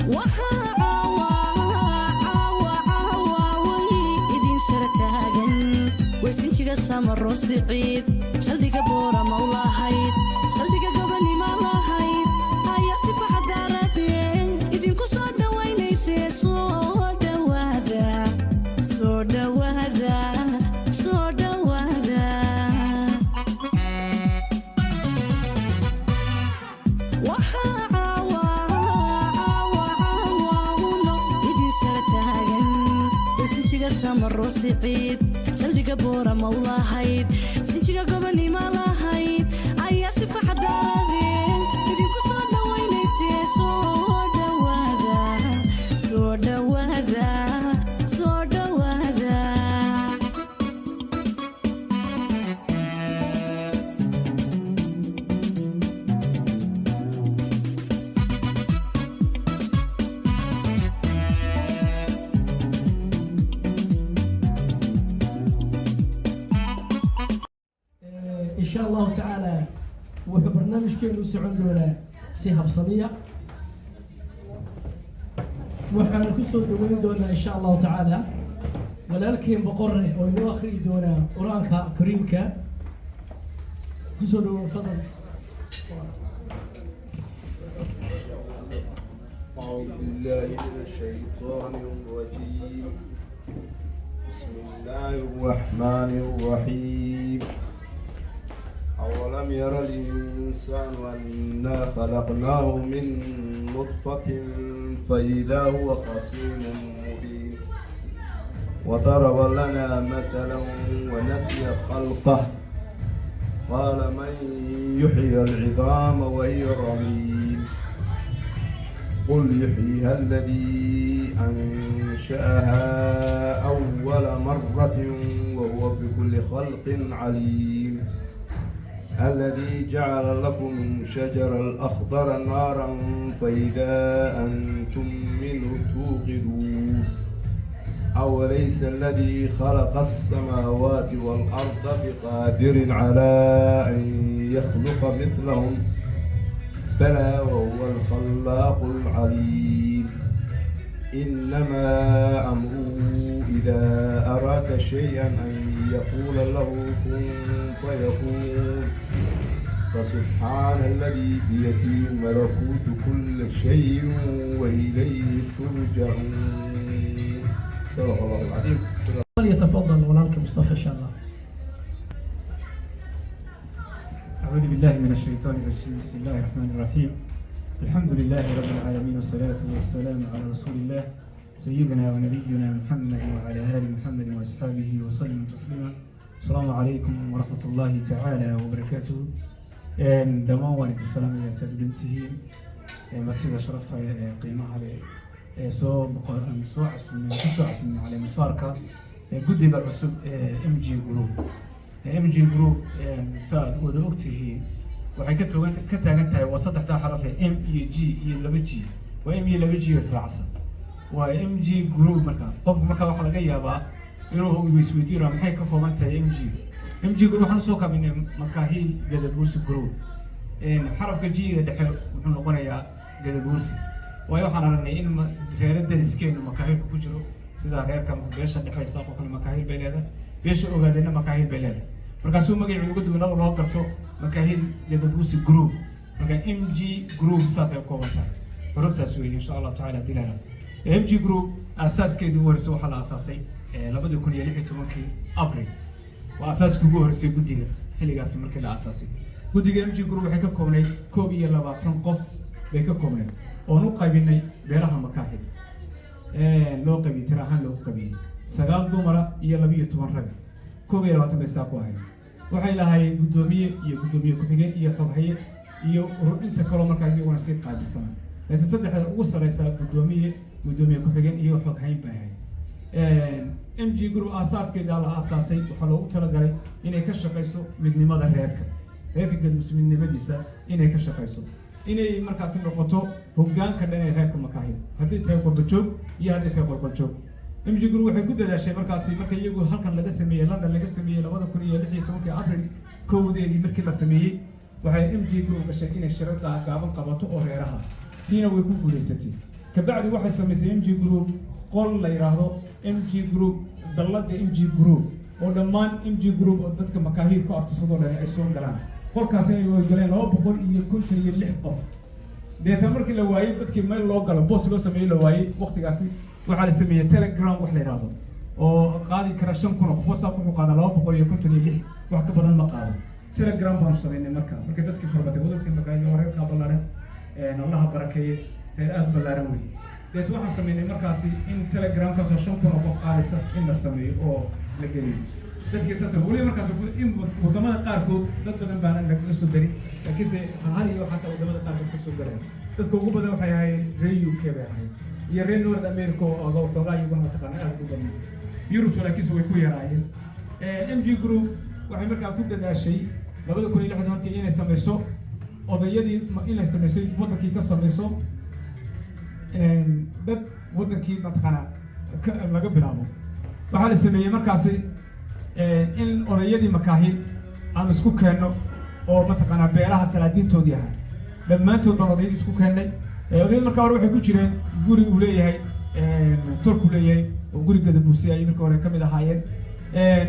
Waxaa caawa caawa caawa way idin sara taagan waysinjiga Samaroon Siciid, saldhiga Boorama u lahayd, saldhiga gobonima lahayd, ayaa sifa xadaaradeed idinku soo dhawaynayse. Soo dhawaada, soo dhawaada, soo dhawaada. Waxaa caawa caawa caawa uno idin sara taagan sinjiga Samaroon Siciid, saldhiga Boorama u lahayd, sinjiga gobonima lahayd, ayaa sifa xadaaradeed idinku soo dhawaynayse. Soo dhawaada, soo dhawaada, soo dhawaada. Insha Allahu tacaala wuxuu barnaamijkeenu u socon doonaa si habsamiya. Waxaanu kusoo dhaweyn doonaa, insha Allahu tacaala, walaalkeen Boqorre oo inoo akhriyi doonaa Qur-aanka Kariimka. Kusoo dhawow, fadal. أعوذ بالله من الشيطان الرجيم. بسم الله الرحمن الرحيم. أولم ير الإنسان أنا خلقناه من نطفة فإذا هو خصيم مبين. وضرب لنا مثلا ونسي خلقه، قال من يحيي العظام وهي رميم؟ قل يحييها الذي أنشأها أول مرة وهو بكل خلق عليم. الذي جعل لكم شجر الأخضر نارا فإذا أنتم منه توقدون. أوليس الذي خلق السماوات والأرض بقادر على أن يخلق مثلهم؟ بلى وهو الخلاق العليم. إنما أمره إذا أراد شيئا أن يقول له كن فيكون. فسبحان الذي بيده ملكوت كل شيء وإليه ترجعون. صدق الله العظيم. فليتفضل walaalka Mustafa, insha Allah. أعوذ بالله من الشيطان الرجيم. بسم الله الرحمن الرحيم. الحمد لله رب العالمين، والصلاة والسلام على رسول الله سيدنا ونبينا محمد وعلى آل محمد وأصحابه وسلم تسليما. السلام عليكم ورحمة الله تعالى وبركاته. Dhammaan waan idin salaamayaa saad u dhantihiin, martida sharafta ee qiimaha leh ee soo soo casuumay, ku soo casuumay caleemasaarka guddiga cusub ee MG Group. MG Group, saad wada ogtihiin, waxay ka taagan tahay waa saddexdaa xaraf ee M iyo G iyo laba G. Waa M iyo laba G oo israacsan, waa MG Group. Markaa qofku markaa waxaa laga yaabaa inuu isweydiino, maxay ka kooban tahay MG? MG Group waxaan usoo kabinay Makaahil Gadabuursi Group. Xarafka G-ga dhexe wuxuu noqonayaa Gadabuursi, waayo waxaan aragnay in reero dariskeenu makaahilku ku jiro, sida reerka beesha dhexeysa oo kale makaahil bay leedahay, beesha Ogaadeenna makaahil bay leedahay. Markaasuu magacii uga duwan loo garto Makaahil Gadabuursi Group. Marka MG Group saasay u kooban tahay, xuruftaas weeye, insha Allahu tacala. Haddii la helo MG Group, aasaaskeedii ugu horreysay waxaa la aasaasay 2016-kii Abril. Waa asaaskii ugu horreysay guddiga. Xilligaasi markii la aasaasay guddiga MG Group, waxay ka koobnayd 21 qof bay ka koobnayd, oon u qaybinay beelaha makaahil loo qaybiyey, tiro ahaan loogu qaybiyey, 9 dumara iyo 12 rag. 21 bay saa ku ahayd. Waxay lahaayeen guddoomiye iyo guddoomiye ku-xigeen iyo xoghaye iyo inta kaloo markaas iyaguna sii qaabilsana, laakiin saddexda ugu sareysa, guddoomiye, guddoomiye ku-xigeen iyo xoghayn bay ahayd. MG Group aasaaskeeda la aasaasay waxaa loogu talagalay inay ka shaqeyso midnimada reerka Gadmus, midnimadiisa inay ka shaqeyso, inay markaasi noqoto hoggaanka dhan ee reerka Makaahil, haddii tahay qurbajoog iyo haddii tahay qolqoljoog. MG Group waxay ku dadaashay markaasi, marka iyagu halkan laga sameeyey, London laga sameeyey, 2016-kii Abril 1-deedii markii la sameeyey, waxay MG Group gashay inay shirar gaaban qabato oo reeraha. Tiina way ku guuleysatay. Kabacdi waxay samaysay MG Group qol la yidhaahdo MG Group, dallada MG Group, oo dhammaan MG Group oo dadka Makaahir ku aftirsadoo dhan ay soo galaan. Qolkaasi ay galeen 256 qof. Deetan markii la waayey dadkii meel loo galo, boos loo sameeyey la waayey, waqtigaasi waxaa la sameeyey Telegram wax la yidhaahdo oo qaadi kara 5000 oo qof. WhatsApp wuxuu qaadaa 256, wax ka badan ma qaado. Telegram baanu samaynay marka markay dadkii farabatay wadadkii Makaahir oo reerkaa ballaaran, Allaha barakeeye, reer aada ballaaran weeye. Deet waxaan sameynay markaasi in Telegramkaasoo 5000 oo qof qaadaysa in la sameeyo oo la geliyo dadkii saas. Weli markaas in wadamada qaarkood dad badan baana lagaga soo darin, laakiinse hal iyo waxaas wadamada qaarkood ka soo galaya. Dadka ugu badan waxay ahayd reer UK bay ahayd iyo reer North America oo waxoogaa iyaguna mataqaana aada ugu badnaa Yurubta, laakiinse way ku yaraayeen. MG Group waxay markaa ku dadaashay 2016-kii inay samayso odayadii, inay samayso wadankii ka samayso dad wadankii mataqaana laga bilaabo. Waxaa la sameeyey markaasi in odayadii Makaahil aan isku keenno oo mataqaanaa beelaha salaadiintoodii ahaa dhammaantood baan odayadii isku keennay. Odayadii markaa hore waxay ku jireen guri uu leeyahay tolku leeyahay oo guri Gadabuusi ay marka hore ka mid ahaayeen.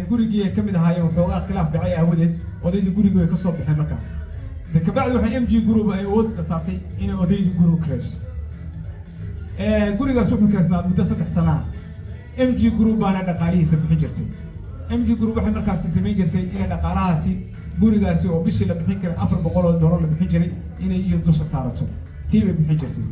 Gurigii ay ka mid ahaayeen waxoogaa khilaaf dhacay aawadeed odaydii gurigii way ka soo baxeen. Markaa de kabacdi waxay MG Group ay awood saartay inay odaydii gurigu kirayso. Gurigaas wuxuu kireysnaa muddo 3 sana ah. MG Group baana dhaqaalihiisa bixin jirtay. MG Group waxay markaasi samayn jirtay inay dhaqaalahaasi gurigaasi oo bishii la bixin karay $400 la bixin jiray inay iyo dusha saarato, tii bay bixin jirtay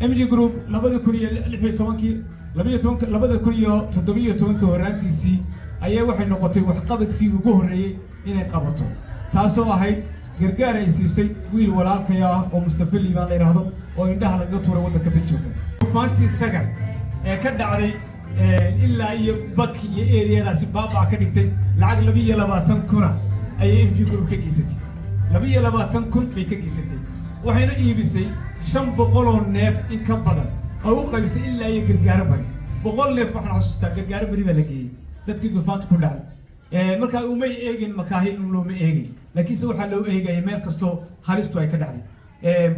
MG Group. 2016-kii, 12-ka, 2017-kii horraantiisii ayaa waxay noqotay waxqabadkii ugu horreeyey inay qabato, taasoo ahayd gargaar ay siisay wiil walaalkaya ah oo Mustafa Liibaan la yidhaahdo oo indhaha lagaga tuuray waddanka Belgiumka. Duufaantii Sagar ee ka dhacday ilaa iyo Baki iyo eriyadaasi baabac ka dhigtay, lacag 22,000 ayay MG Group ka geysatay. 22,000 bay ka geysatay, waxayna iibisay 500 oo neef in ka badan oo u qaybisay ilaa iyo Gargaaro Bari. 100 neef waxaan xasuustaa Gargaaro Bari baa la geeyey dadkii duufaanta ku dhacay. Markaa umay eegin Makaahil looma eegin, laakiinse waxaa loo eegaya meel kastoo halistu ay ka dhacday,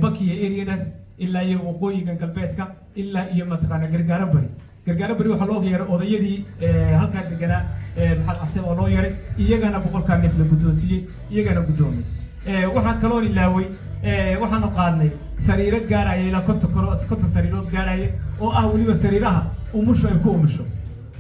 Baki iyo eriyadaas ilaa iyo waqooyiga galbeedka ilaa iyo mataqaana Gargaaro Bari. Gargaaro Bari waxaa loo yeeray odayadii halkaa deganaa, Maxamed Case oo loo yeeray, iyagana 100-kaa neef la guddoonsiiyey, iyagana guddoomay. Waxaan kaloon ilaaway, waxaanu qaadnay sariiro gaaraya ilaa 50 karo, 50 sariirood gaaraya oo ah weliba sariiraha umushu ay ku umusho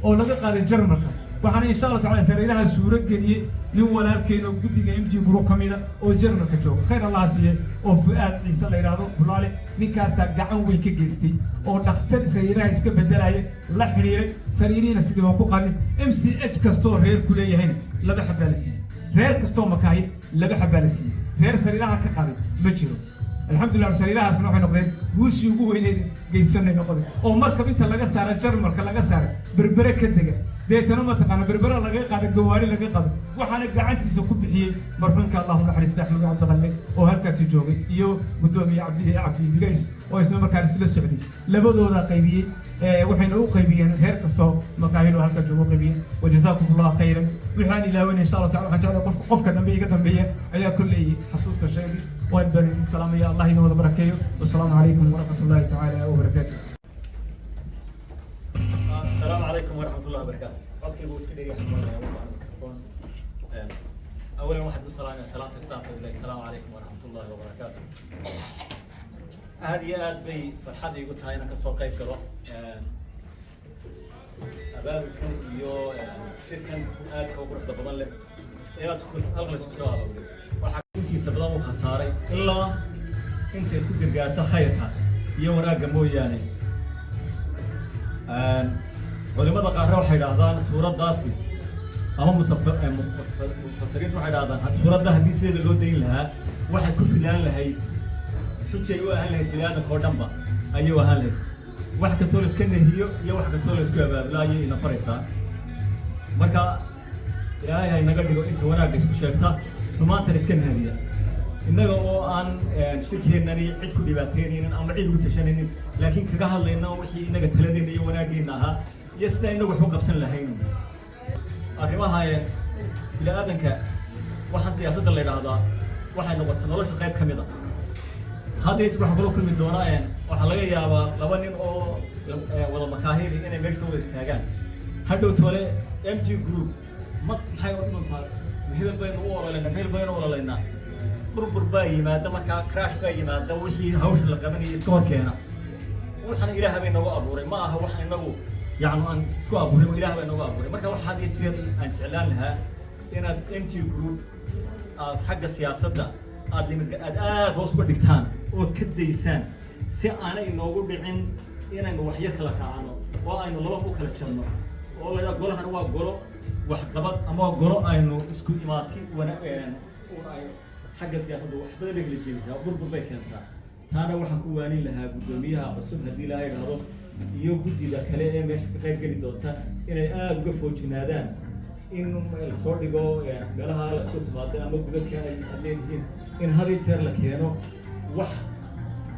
oo laga qaaday Jarmalka. Waxaana insha Allah tacala sariiraha suuro geliyey nin walaalkeen oo guddiga MG Group ka mida oo Jarmalka jooga, khayr Allah siiye, oo Fu'aad Ciise la yidhaahdo Bulaale. Ninkaasaa gacan weyn ka geystay oo dhakhtar sariiraha iska bedelaya la xidhiiray. Sariirihiina sidii baan ku qaadnay. MCH kastoo reer ku leeyahayna laba xabbaa la siiyey, reer kastoo Makaahid laba xabbaa la siiyey. Reer sariiraha ka qaaday ma jiro, alxamdulillah. Sariirahaasna waxay noqdeen guushii ugu weyneyd geysanay noqday oo markab inta laga saara Jarmalka laga saara Berbere ka dega, deetana mataqaana Berbere laga qaada, gawaari laga qaado. Waxaana gacantiisa ku bixiyey marxuumka Allahu naxariista Axmed Cabdiqalle oo halkaasi joogay iyo guddoomiye Cabdi Cabdi Bigays oo isla markaan isla socday. Labadooda qaybiyey, waxayna u qaybiyeen reer kastoo Makaahil oo halkaa joogo qaybiyeen. Wajazaakum Allahu khayran. Waxaan ilaawanay insha Allah tacala, waxaan jeclay qofka dambe iga dambeeya ayaa kolley xasuusta sheegay. Waan baan idin salaamaya, Allah idin wada barakeeyo. Wasalaamu calaykum waraxmat ullahi tacaala wabarakaatuh. السلام عليكم ورحمة الله وبركاته. codkaygu iska dhegay mikrofon. أولا waxaan ku salaamaya salaanta islaamka ilahi, السلام عليكم ورحمة الله وبركاته. Aad iyo aad bay farxad iigu tahay inaan kasoo qayb galo abaabulkan iyo shirkan aadka u quruxda badan leh ee aad halkan la isku soo abaabulay. Waxaa intiisa badan uu khasaaray ilaa inta isku gargaarta khayrka iyo wanaagga mooyaane. Culimada qaarna waxay idhaahdaan suuraddaasi ama mufasiriintu waxay idhahdaan suuradda haddii sideeda loo dayn lahaa waxay ku filaan lahayd, xujay u ahaan lahayd bini aadamka oo dhanba ayay u ahaan lahayd. Wax kastoo la iska nehiyo iyo wax kastoo la isku abaabula ayay ina faraysaa. Marka Ilaahay ha inaga dhigo inta wanaagga isku sheegta, xumaantana iska nahadiya, innaga oo aan shirkeennani cid ku dhibaataynaynin ama cid ugu tashanaynin, laakiin kaga hadlayna wixii innaga taladeenna iyo wanaageenna ahaa iyo sidaan innagu wax u qabsan lahayn. Arrimaha bini aadanka waxaa siyaasadda la yidhaahdaa waxay noqotay nolosha qayb ka mid a. Hadda inta waxaan kula kulmi doonaa, waxaa laga yaabaa laba nin oo wada makaahili inay meesha wada istaagaan. Hadhow tole MG Group ma maxay odhan doontaa? Hebel baynu u ololeynaa, meel baynu u ololeynaa. Burbur baa yimaada, markaa crash baa yimaada, wixii hawsha la qabanayay iska hor keena. Waxaan Ilaah bay nagu abuuray, ma aha wax inagu yacni aan isku abuuray, oo Ilaah bay nagu abuuray. Marka waxa had iyo jeer aan jeclaan lahaa inaad MG Group aad xagga siyaasadda aad limid aad aad hoos uga dhigtaan ood ka daysaan, si aanay inoogu dhicin inaynu waxyar kala raacano oo aynu laba u kala jabno, oo la yidhaha golahan waa golo waxqabad ama waa golo aynu isku imaati wana un ay xagga siyaasadda wax badan bay kala jeedisaa, burbur bay keentaa. Taana waxaan ku waanin lahaa guddoomiyaha cusub, haddii Ilaahay idhaahdo, iyo guddida kale ee meesha ka qayb geli doonta, inay aada uga foojinaadaan in lasoo dhigo meelaha lasku timaado ama gudadka ay aad leedihiin, in had iyo jeer la keeno wax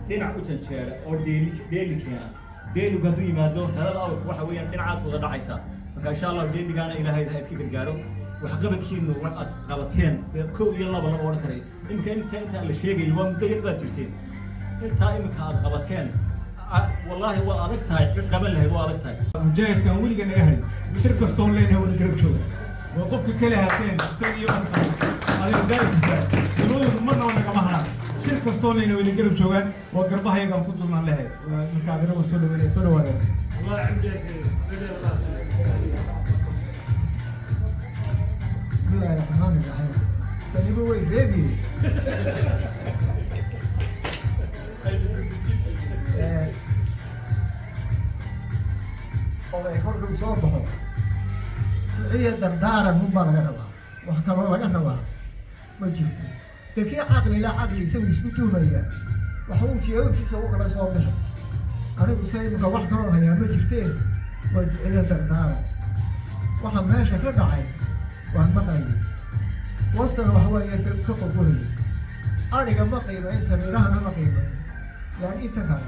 dhinac u janjeera oo dheeli dheeli keena. Dheeligu hadduu yimaado, talada awrka waxa weeyaan dhinacaas wada dhacaysa. Marka insha Allah dheeligaana Ilaahay ha idka gargaaro. Waxqabadkiinu wax aad qabateen kow iyo laba lama odhan karayo. Iminka inta la sheegayay waa muddo yar baad jirteen. Intaa iminka aad qabateen, wallaahi waa adag tahay cid qaban lahayd, waa adag tahay. Mujaahidkan weliga naga harin, shir kastoon leenahay wada garab jooga, waa qofka kale hateen isaga iyo adiga daa'imka labadoodu marnaba nagama haraan. Shir kastoon leenahay wada garab joogaan, waa garbahayagaan ku dulnaan lehay. Marka adina waa soo dhaweynaya, soo dhawaadeen. الله عندك. بسم الله الرحمن الرحيم. Taniba way reebi. Oday kolkuu soo baxo, duciya dardaaran unbaa laga rabaa, wax kaloo laga rabaa ma jirto. Dee kii caqlila caqli isagu isku tuhmaya waxa uu jeebabkiisa ugu kala soo bixi. Anigu se imika wax kaloo hayaa ma jirteen, waa duciya dardaaran. Waxa meesha ka dhacay waan maqlayay, wastana waxa weeye ka qurqurayay. Adhiga ma qiimayn, sariirahana ma qiimayn, laakiin inta kale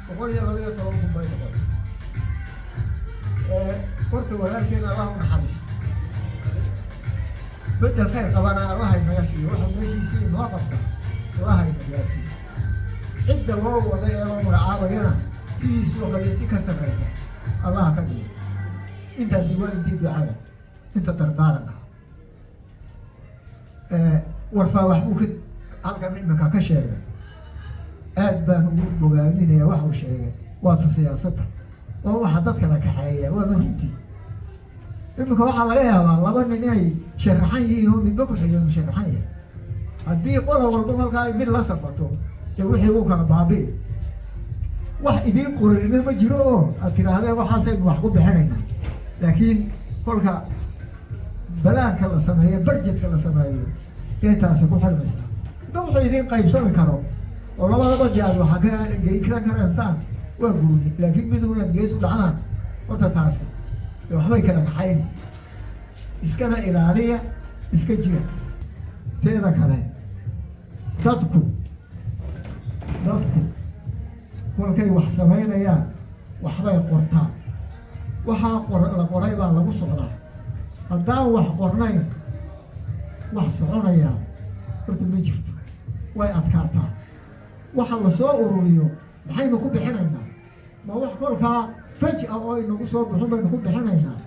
112,000 bay noqon. Horta walaalkeena Allah u naxariiso, bedel khayr qabana Allah inaga siiyo. Waxa meeshiisii inoo qabta Allah ina gaarsiiyo. Cidda loo waday ee loo magacaabayana sidiisoo kale si ka sarreysa Allah ka dhigo. Intaasi waa intii ducada. Inta dardaaranka, Warfaa waxbuu ka halkan iminka ka sheegay, aad baan ugu bogaaminaya waxa uu sheegay. Waa ta siyaasadda oo waxa dadka la kaxeeya, waana runtii. Iminka waxaa laga yaabaa laba nin inay sharaxan yihiin oo midba ku xigo inuu sharaxan yahay. Haddii qola walba kolkaa ay mid la safato, dee wixii uu kala baabi'i. Wax idiin qoranina ma jiro oo aad tidhaahdeen waxaasaynu wax ku bixinaynaa, laakiin kolka balaanka la sameeyo, budgetka la sameeyo, yay taasi ku xirmaysaa. Hadda wuxuu idiin qaybsami karo oo labadaba dee aad waxaa ka geysan karaysaan waa gooni, laakiin mid unaad gees u dhacdaan, horta taasi dee waxbay kala kaxayn. Iskana ilaaliya, iska jira. Teeda kale, dadku kolkay wax samaynayaan waxbay qortaan. Waxaa la qoray baa lagu socdaa. Haddaan wax qornayn, wax soconayaa horta ma jirto, way adkaataa. Waxa la soo ururiyo maxaynu ku bixinaynaa? Ma wax kolkaa faj-a oo inagu soo bixin baynu ku bixinaynaa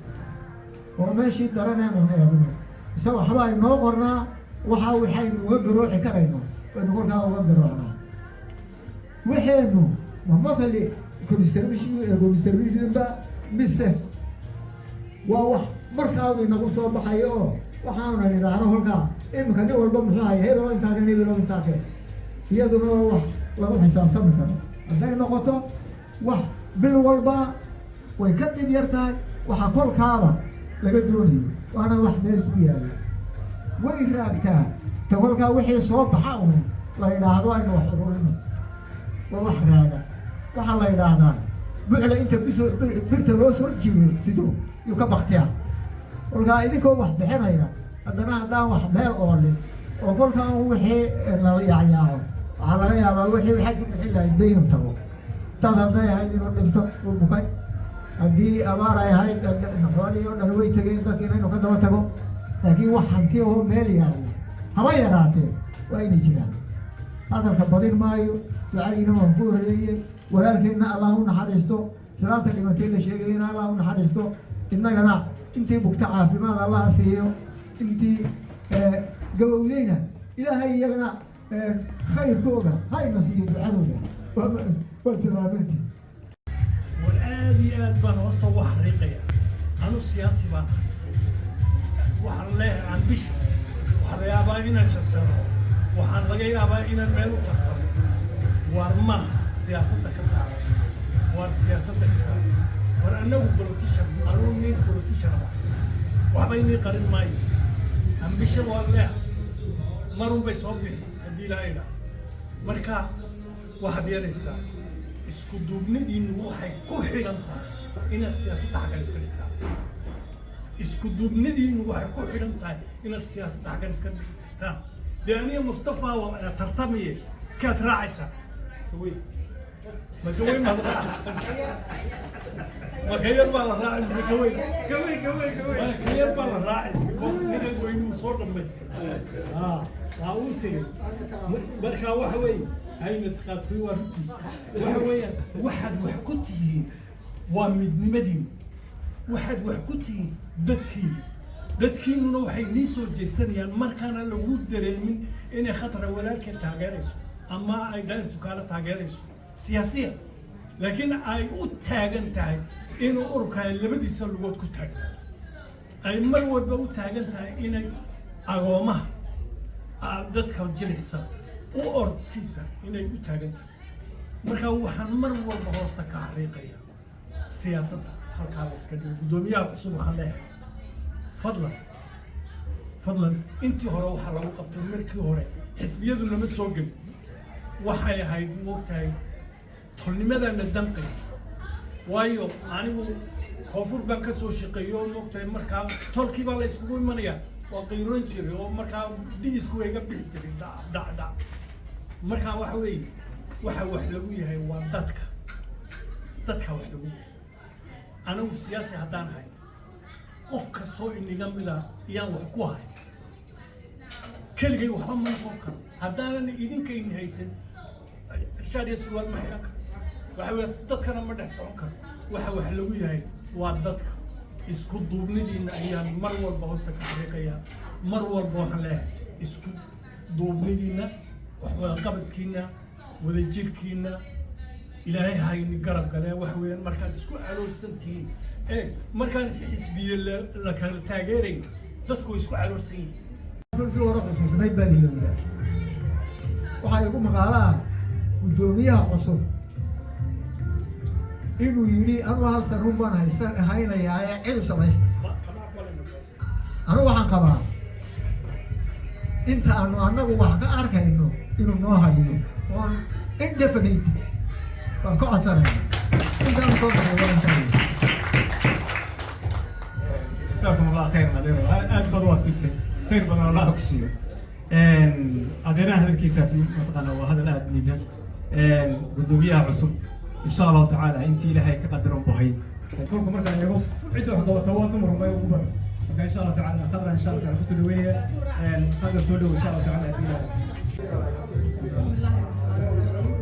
oo meeshii daraneenan eegno, mise waxba aynoo qornaa? Waxa waxaynu uga garooci karayno waynu kolkaa uga garoocnaa. Waxaynu ma monthly contribution ba, mise waa wax markaadu inagu soo baxayo oo waxaanan idhaahno kolkaa iminka nin walba muxuu haya, hebelo intaa keen, hebelo intaa keen? Iyaduna waa wax lagu xisaabtami karo. Hadday noqoto wax bil walba, way ka dhib yar tahay waxa kolkaaba laga doonayo, waana wax meel ku yaalo, way raagtaa. Ta kolkaa wixii soo baxa uun la yidhaahdo aynu wax ururino waa wax raaga. Waxaa la yidhaahdaa bucla inta biso birta loo soo jibiyo siduu yuu ka baktiyaa. Kolkaa idinkoo wax bixinaya, haddana haddaan wax meel oolin oo kolkaan wixii la yaacyaaco, waxaa laga yaabaa wixii waxaad ku bixin lahayd daynu tago. Dad hadday ahayd inuu dhinto uu bukay, haddii abaar ay ahayd, xoolihii oo dhan way tegeen, dadkiina inuu ka daba tago. Laakiin wax hanti oo meel yaalla haba yaraatee waa inay jiraan. Hadalka badin maayo. Ducadiina waan ku horreeyey. Walaalkeenna Allah u naxariisto, islaanta dhimatay la sheegayana Allah u naxariisto, innagana intii bugta caafimaad Allah siiyo, intii gabowdayna Ilaahay iyagana khayrkooda hayna siiyo ducadooda. Waa tilmaameyntii. War, aad iyo aad baan hoosta ugu xariiqaya. Anu siyaasi baan ahay. Waxaan leeyahay ambition. Waxaa laga yaabaa inaan shasaro, waxaan laga yaabaa inaan meel u tartamo. Waar maaha siyaasadda ka saara, waar siyaasadda ka saara. War annagu politician, anuu nin politician ah, waxba inii qarin maayo. Ambition waan leeyahay, marun bay soo bixi haddii Ilaahay idhaah. Marka waxaad yeelaysaa, isku duubnidiinu waxay ku xidhan tahay inaad siyaasadda xaggan iska dhigtaan. Isku duubnidiinu waxay ku xidhan tahay inaad siyaasadda xaggan iska dhigtaan. Dee aniga Mustafa waa tartamaye, kaad raacaysaa? Kaweyn ma kaweyn baad raacaysaa? Ma ka yar baa la raacay mise kaweyn? Kaweyn, kaweyn, kaweyn. Ka yar baa la raacay, because ninkan weynuu soo dhamaystay. Waa uu tegey. Marka waxa weeye, hayna taqaadkuy, waa runtii. Waxa weeyaan, waxaad wax ku tihiin waa midnimadiinu, waxaad wax ku tihiin dadkiinu. Dadkiinuna waxay nii soo jeesanayaan markaana lagu dareemin inay Khatra walaalkeed taageerayso ama ay Daahir Tukaale taageerayso siyaasiyan, laakiin ay u taagan tahay inuu ururka ay labadiisa lugood ku taagnaado, ay mar walba u taagan tahay inay agoomaha, dadka jilicsan u orodkiisa inay u taagan tahay. Marka waxaan mar walba hoosta ka xariiqaya, siyaasadda halkaa la iska dhigo. Guddoomiyaha cusub waxaan leeyahay, fadlan, fadlan, intii hore waxaa lagu qabtay, markii hore xisbiyadu lama soo gelin. Waxay ahayd, moogtahay, tolnimadana danqaysa, waayo anigu koonfur baan ka soo shaqeeyey oo moogtahay, markaa tolkii baa la iskugu imanayaa, waa qiiroon jiray oo markaa dhididku way iga bixi jiray, dhac dhac dhac. Markaa waxa weeye, waxa wax lagu yahay waa dadka, dadka wax lagu yahay. Anigu siyaasi haddaan ahay, qof kastoo iniga mida iyaan wax ku ahay. Keligay waxba ma noqon karo haddaanan idinkayni haysan. Shaar iyo surwaal ma xidhan karo, waxa weeye dadkana ma dhex socon karo. Waxa wax lagu yahay waa dadka. Isku duubnidiina ayaan mar walba hoosta ka xariiqayaa. Mar walba waxaan leeyahay, isku duubnidiina, wax wada qabadkiina, wadajirkiina, Ilaahay hayni garab gale. Waxa weeyaan, markaad isku caloolsan tihiin, eeg, markaan xisbiye la kala taageerayn, dadku way isku caloolsan yihiin. Kolkii hore xusuusnayd baan ilowdaa. Waxaa igu maqaalo ah guddoomiyaha cusub inuu yidhi, "Anugu hal sanuun baan haysan haynayaa ee cid u samaysta." Kama aqbalayno taas. Anugu waxaan qabaa inta aanu annagu wax ka arkayno inuu noo hayo oon indefinite baan ka codsanayna intaanu soo baxay waa intaan. Jazaakum Allah khayr, adeer, aad baad u asiibtay, khayr badan Allah ku siiyo. Adeeraha hadalkiisaasi mataqaana waa hadal aad liidan. Guddoomiyaha cusub, insha Allahu tacaala, intii Ilaahay ka qadaran bahay tolku markaan eego cidda wax qabata waa dumar may ugu badan. Marka insha Allahu tacaala Khadra insha Allah taala kusoo dhaweynaya. Khadra, soo dhow insha Allahu tacaala haddii Ilaahay. بسم الله الرحمن الرحيم.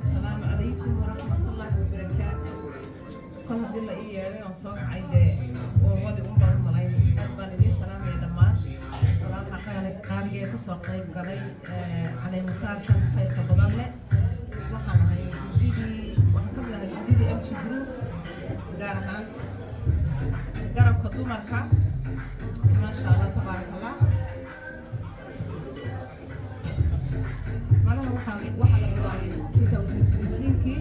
السلام عليكم ورحمة الله وبركاته. Kol haddii la ii yeedhay oon soo kacay, dee waa wadi un baan u malayn. Aad baan idiin salaamaya dhammaan walaalka qaaliga ee kasoo qayb galay caleemasaarkan khayrka badan leh. Waxaan ahay guddidii, waxaan ka mid ahay guddidii MG Group, gaar ahaan garabka dumarka. Maasha Allah, tabaaraka Allah. Malaha waxaa la bilaabay 2016kii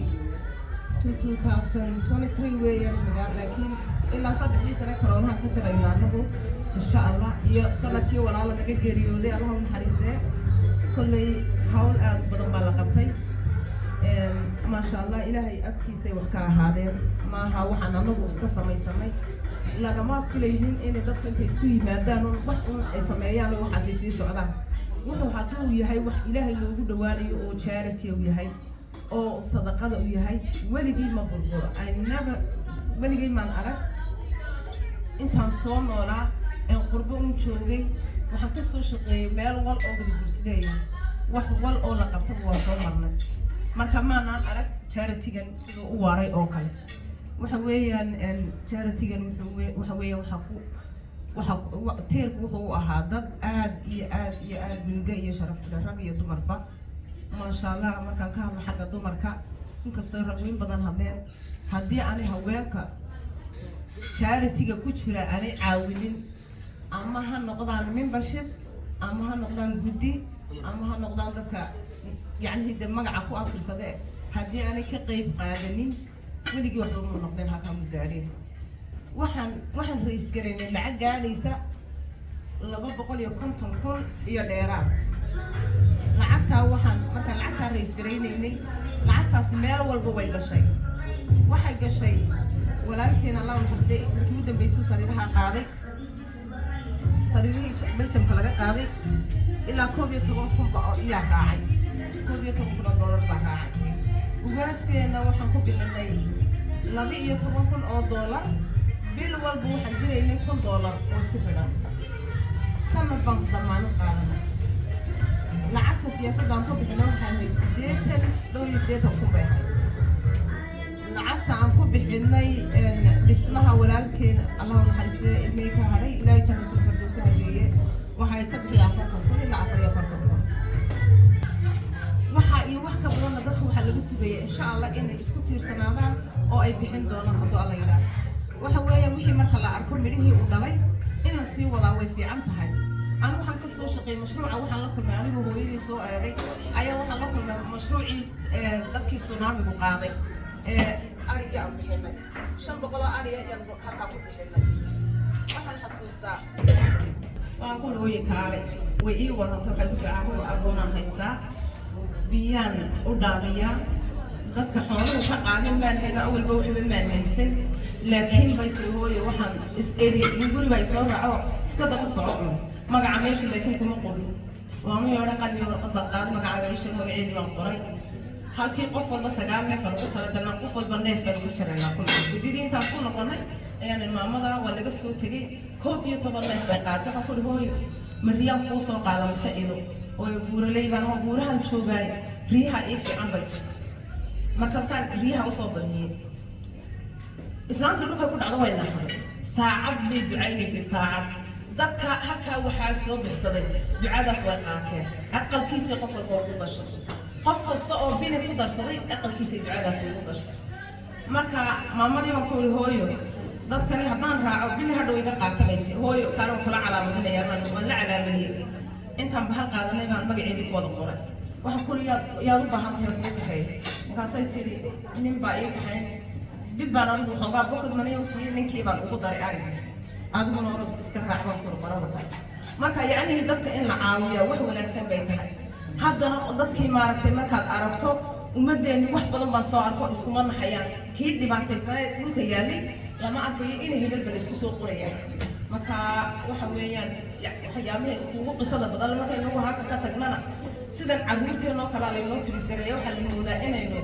to 2023 weeyaan magaal, laakiin ilaa 3dii sane koroonaha ka jirayna anagu insha Allah, iyo sanadkii walaala naga geeriyooday, Allah u naxariistee. Kolley hawl aad u badan baa la qabtay. Maasha Allah, Ilaahay agtiisay wax ka ahaadeen. Maaha waxaan anagu iska samaysanay, lagama filaynin inay dadku intay isku yimaadaan un wax un ay sameeyaan oo waxaasay sii socdaan. Wuxuu hadduu yahay wax Ilaahay loogu dhawaanayo oo charity uu yahay oo sadaqada uu yahay, weligii ma burburo. I never, weligay maan arag intaan soo noolaa een qurbo un joogay. Waxaan ka soo shaqeeyey meel wal oo gadaguursi leeyahay. Wax wal oo la qabtaba waa soo marnay. Marka maanaan arag charity-gan siduu u waaray oo kale. Waxa weeyaan charity-gan waxa weeyaan waxaa ku waxa tiirku wuxuu u ahaa dad aad iyo aad iyo aad milga iyo sharaf leh, rag iyo dumarba, maasha Allah. Markaan ka hadlo xagga dumarka, inkastoo ragweyn badan hadleen, haddii aanay haweenka charity-ga ku jira aanay caawinin, ama ha noqdaan membership, ama ha noqdaan guddi, ama ha noqdaan dadka yacni de magaca ku abtirsade, haddii aanay ka qeyb qaadanin, weligii waxba mu noqdeen, halkaa mu gaadheen. Waxaan raise garaynay lacag gaadhaysa 250,000 iyo dheeraad. Lacagtaa waxaan markaan lacagtaa raise garaynaynay, lacagtaas meel walba way gashay. Waxay gashay walaalkeena, Allah naxariistay, markii u dambeysay sariiraha qaaday, sariirihii Beljamka laga qaaday, ilaa 11,000 ba oo iyaa raacay, 11,000 oo doolar baa raacay. Ugaaskeena waxaan ku bixinay 12,000 oo doolar. Bil walba waxaan diraynay $1,000 oo isku xidhan. Sanad baan damaanad qaadanay. Lacagta siyaasaddaan ku bixinay waxaan ahay 80, dhowr iyo 80,000 bay ahayd. Lacagta aan ku bixinay dhismaha walaalkeen, Allah naxariistay, ilmihii ka hadhay Ilaahay jannatul firdowsa hageeye, waxay 43,000 ilaa 44,000. Waxa iyo wax ka badanna dadka waxaa laga sugaya, insha Allah, inay isku tiirsanaadaan oo ay bixin doonaan hadduu Alla yidhaahdo. Waxa weeyaan wixii marka la arko midhihii uu dhalay, in la sii wadaa way fiican tahay. Anigu waxaan ka soo shaqeeyey mashruuca. Waxaan la kulmay anigoo hooyadii soo eegay ayaa waxaan la kulmay mashruucii dadkii tsunamigu qaaday arigii aan bixinay, 500 oo ariga ayaan halkaa ku bixinay. Waxaan xasuustaa waan ku hooye kaale, way ii warantay. Waxay ku tiri, "Carruur agoonaan haystaa, biyaan u dhaamiyaa, dadka xooluhu ka qaadin maan hayno, awalba waxba maan haysan, laakiin," bay tiri, "hooye, waxaan is eri guri baa isoo raaco, iska daba soco un magaca meesha, laakiin kuma qorin." Waanu yeedhay, qalin warqad baan qaaday, magacaaga ii sheeg, magaceedii baan qoray. Halkii qof walba sagaal neef aan ugu talagalnaa, qof walba neef baan ugu jaraynaa. Kulli guddidii intaas ku noqonay ayaan maamada waa laga soo tegey, 11 neef bay qaatay. Waxaan ku uhi, "Hooyo, ma riyaan kuu soo qaada mise ido?" Oo buuraley baan oo buurahan joogaay, riyaha ii fiican bay tiri. Markaasaan riyaha usoo badiyey. Islaanta dhulkay ku dhacdo, way naxday, saacad bay ducaynaysay, saacad. Dadka halkaa waxaa soo bixsaday ducadaas way qaateen, aqalkiisii qof walba ugu gashay, qof kasta oo bini ku darsaday aqalkiisii ducadaas ugu gashay. Marka maamadii baan ku ihi, "Hooyo, dadkani haddaan raaco bini hadhow iga qaata," bay tiri. "Hooyo, kaana waan kula calaamadinayaa." Baan waan la calaamadiyey. Intaan bahal qaadanay baan magaceedii ku wada qoray. Waxaan ku ihi, "Yaad u baahan tahay kuu kaxeeyo?" Markaasay tidhi, "Nin baa ii kaxayn." Dib baan anigu xoogaa pocket money u siiyey, ninkii baan ugu daray arigii. "Adiguna orod iska raac," baan kuri qorada kale. Marka yacnihii dadka in la caawiyaa wax wanaagsan bay tahay. Haddana dadkii maaragtay markaad aragto ummadeenni, wax badan baan soo arko, iskuma naxayaan. Kii dhibaataysanaa dhulka yaalay lama arkayo, inay hebel bal isku soo qorayaan. Marka waxa weeyaan waxyaabihii kugu qisada badan, markaynu halka ka tagnana, sidan carruurteenoo kalea laynoo treat gareeya. Waxaa la moodaa inaynu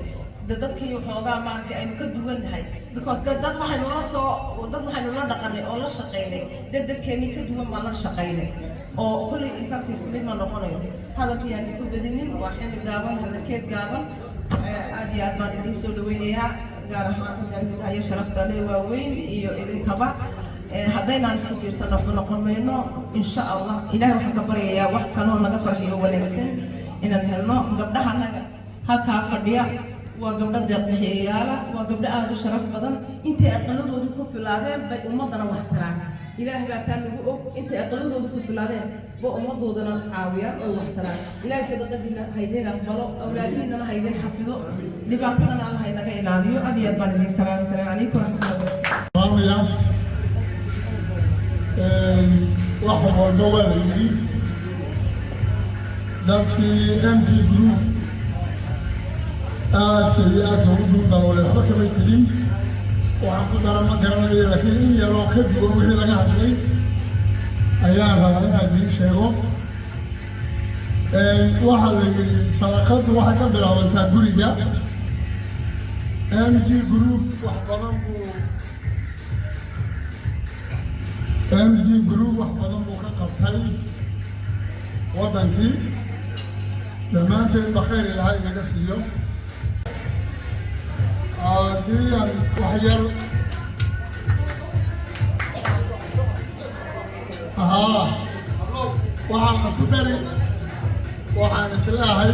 de dadkii waxoogaa maaragtay aynu ka duwan nahay, because dad waxaynu la soo dad waxaynu la dhaqanay oo la shaqaynay, dad dadkeenii ka duwan baan la shaqaynay, oo kulley in fact isku mid ma noqonayo. Hadalkii aan ku badinin, waa xilli gaaban, hadalkeed gaaban. Aad iyo aad baan idiin soo dhaweynayaa, gaar ahaan hogaamiyaha sharafta leh waaweyn iyo idinkaba. Haddaynaan isku tiirsan waxba noqon mayno, insha Allah. Ilahay waxaan ka baryayaa wax kaloo naga farxiyo wanaagsan inaan helno. Gabdhaha naga halkaa fadhiya waa gabdho deeqbixiyayaala, waa gabdho aada u sharaf badan. Intay aqaladoodu ku filaadeen bay ummaddana wax taraan. Ilaah baa taa nagu og. Intay aqaladoodu ku filaadeen ba ummadoodana caawiyaan oy wax taraan. Ilaahay sadaqadiina haydin aqbalo, awlaadihiinana haydin xafido, dhibaatadana Alla haynaga ilaaliyo. Aad iyo aad baan idin salaamay. Asalaamu calaykum waraxmatullahi wabarakatu. Wax walba waa la yidhi. Dadkii MG Group aadka iyo aadka ugu duundaloolay waxba kamay tegin. Waxaan ku dara ma garanayo, laakiin in yaroo ka duwan wixii laga hadlay ayaan rabaa inaan idiin sheego. Waxaa la yidhi sadaqadu waxay ka bilaabantaa guriga. MG Group wax badan buu MG Group wax badan buu ka qabtay waddankii. Dhammaanteen ba khayr Ilaahay inaga siiyo. Haddii aan wax yar haa waxaan ku dari, waxaan isleehay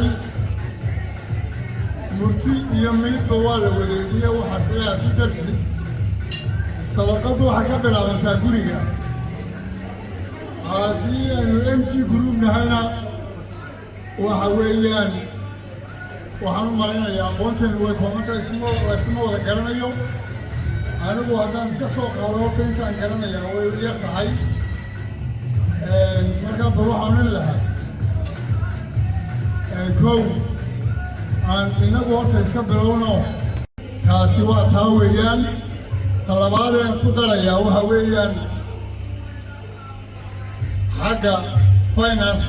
murti iyo miidba waa la wadeegiye. Waxaa isleehay ku darti sadaqadu waxay ka bilaabantaa guriga. Haddii aynu MG Group nahayna, waxa weeyaan waxaan u malaynayaa aqoonteenu way koobantahay, isma laysma wada garanayo. Anigu haddaan iska soo qaado, horta intaan garanayaa way yar tahay. Markaa bal waxaan odhan lahaa, kow, aan inagu horta iska bilowno. Taasi waa taa weeyaan. Talabaadeen ku darayaa waxa weeyaan xagga finance.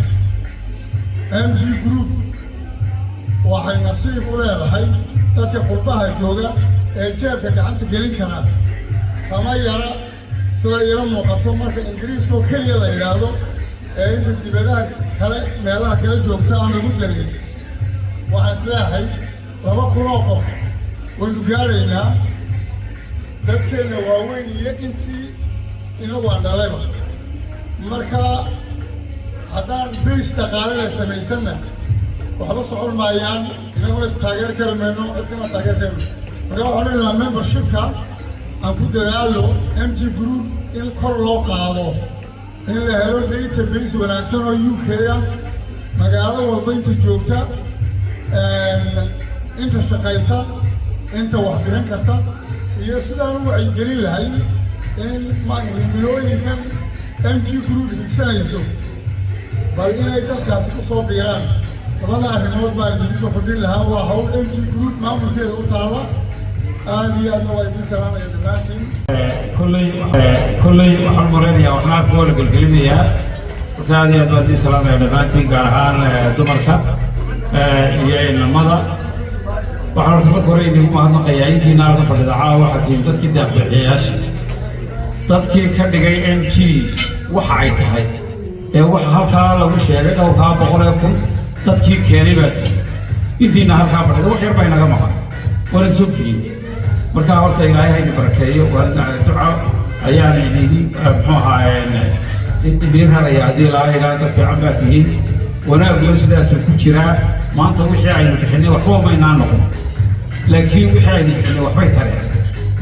MG Group waxay nasiib u leedahay dadka qurbaha jooga ee jeebka gacanta gelin kara kama yara sida ila muuqato. Marka Ingiriiska oo keliya la yidhaahdo ee inta dibadaha kale, meelaha kale joogta aan lagu darin, waxaan isleeyahay 2000 oo qof waynu gaadhaynaa, dadkeenna waaweyn iyo intii inagu aan dhalayba. Marka haddaan base dhaqaale la samaysanna, waxba socon maayaan, inaguna is taageer kari mayno, cid kana taageer kari mayno. Marka waxaan odhan lahaa membershipka aan ku dadaalo MG Group in kor loo qaado, in la helo database wanaagsan oo UK ah, magaalo walba inta joogta, inta shaqaysa, inta wax bixin karta, iyo sidaan u wacyigelin lahay in himilooyinkan MG Group higsanayso bal inay dadkaasi ku soo biiraan. Labada arrimood baan idinku soo kordhin lahaa. Waa hawl MG Group maamulkeeda u taalla. Aad iyo aadna waa idin salaamaya dhammaantiin. Kolley waxaan malaynayaa waxna afka waa la gelgelinayaa. Horta aad iyo aad baan idiin salaamaya dhammaantiin, gaar ahaan dumarka iyo inamada. Waxaan horta marka hore idinku mahadnaqayaa intiina halka fadhida caawa. Waxaa tihiin dadkii deeqbixiyayaasha, dadkii ka dhigay MG waxa ay tahay ee waxa halkaa lagu sheegay dhowrkaa boqol ee kun dadkii keenay baa tihi intiina halkaa fadhida. Wax yar baa inaga maqan, waana sogtihiin. Marka horta Ilaahay hayna barakeeyo. Waa duco ayaan idin, muxuu ahaa, idiin raraya haddii Ilaahay idhaa. Dad fiican baa tihiin, wanaaguna sidaasuu ku jiraa. Maanta wixii aynu bixinay waxba maynaa noqon, laakiin wixii aynu bixinay waxbay tareen.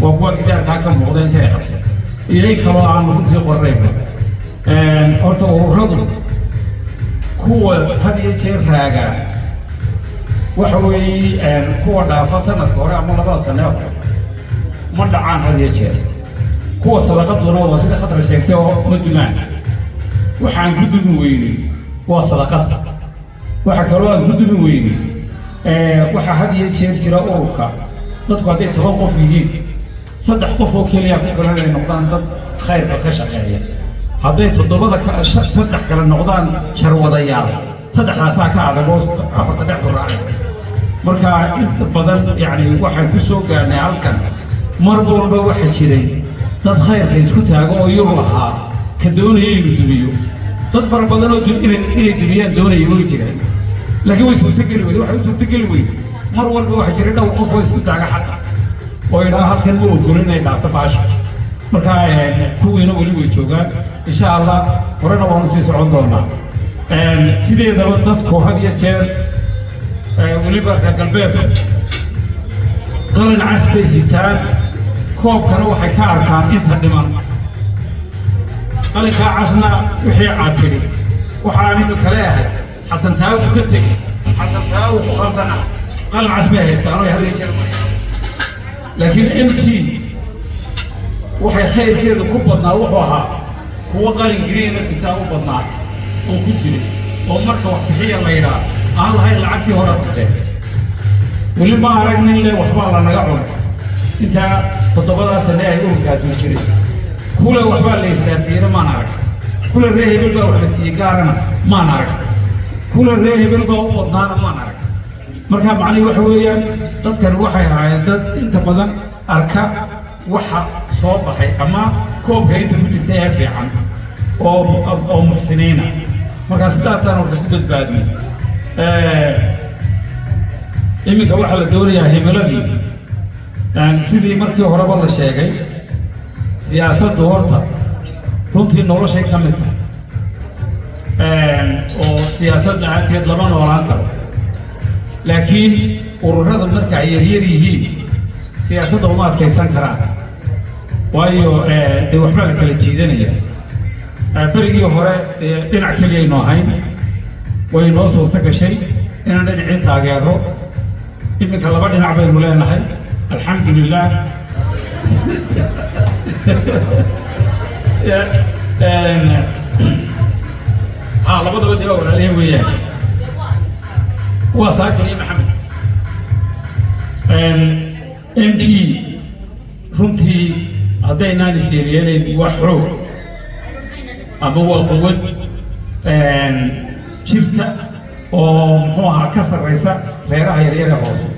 Waa kuwa gidaarkaa ka muuqda intay qabteen iyo in kaloo aan runtii qornaynba. Horta ururadu kuwa had iyo jeer raagaa waxa weeye kuwa dhaafa sanadka hore ama 2da sane hore, ma dhacaan had iyo jeer. Kuwa sadaqaduna waa sida Khadra sheegtay oo ma dumaan. Waxaan ku dumi weynay waa sadaqada. Waxa kaloo aan ku dumi weynay, waxaa had iyo jeer jira ururka dadku hadday 10 qof yihiin, saddex qof oo keliya ku filan inay noqdaan dad khayrka ka shaqeeya. Hadday toddobada saddex kale noqdaan sharwadayaal, saddexdaasaa ka adag oo afarta dhex ku raacay. Marka inta badan yacni waxaan ku soo gaarnay halkan, mar walba waxa jiray dad khayrka isku taago oo yur lahaa ka doonaya inuu dumiyo. Dad fara badan oo inay dumiyaan doonaya way jiraan, laakiin way suurtogeli weyde. Waxay u suurtogeli weyde, mar walba waxaa jiray dhowr qof oo isku taaga xaqa oo idhaa halkan ma ogolo inay dhaafto baasha. Marka kuwiina weli way joogaan, insha Allah horena waanu sii socon doonaa. Sideedaba dadku had iyo jeer, weliba reer galbeedku, qalin cas bay sitaan, koobkana waxay ka arkaan inta dhiman. Qalinkaa casna wixii aad tidhi waxaa aniga kale ahay Xasan taawu ka tegey, Xasan taawu ku khaldana, qalin cas bay haystaan oo had iyo jeer. Laakiin MG waxay khayrkeedu ku badnaa wuxuu ahaa kuwo qalin green ah sitaa u badnaa oo ku jiray, oo marka wax bixiya la yidhaa aan lahayn lacagtii hore qabteen. Weli ma arag nin le waxbaa la naga cunay intaa 7daa sane ay ururkaasi jiray. Kule waxbaa la israafiyena maan arag, kule ree hebel baa wax la siiyey gaarana maan arag, kule ree hebel baa u badnaana maan arag. Marka macnihi waxa weeyaan dadkani waxay ahaayeen dad inta badan arka waxa soo baxay ama koobka inta ku jirta ee fiican oo muxsiniina. Marka sidaasaan horta ku badbaadnay. Iminka waxaa la doonayaa himiladii, sidii markii horeba la sheegay, siyaasaddu horta runtii noloshay ka mid tahay, oo siyaasad la-aanteed lama noolaan karo. Laakiin ururada marka ay yaryar yihiin siyaasadda uma adkaysan karaan, waayo dee waxbaa la kala jiidanaya. Berigii hore dee dhinac keliyaynu ahayn, way noo suurto gashay inaan dhinacii taageero. Iminka laba dhinac baynu leenahay, alxamdulilah. Ha, labadaba dee waa walaalihin weeyaan, waa Saakin iyo Maxamed. MG runtii haddaynaan isyeelyeelayn waa xoog ama waa quwad jirta oo muxuu ahaa ka sarraysa reeraha yaryare hoose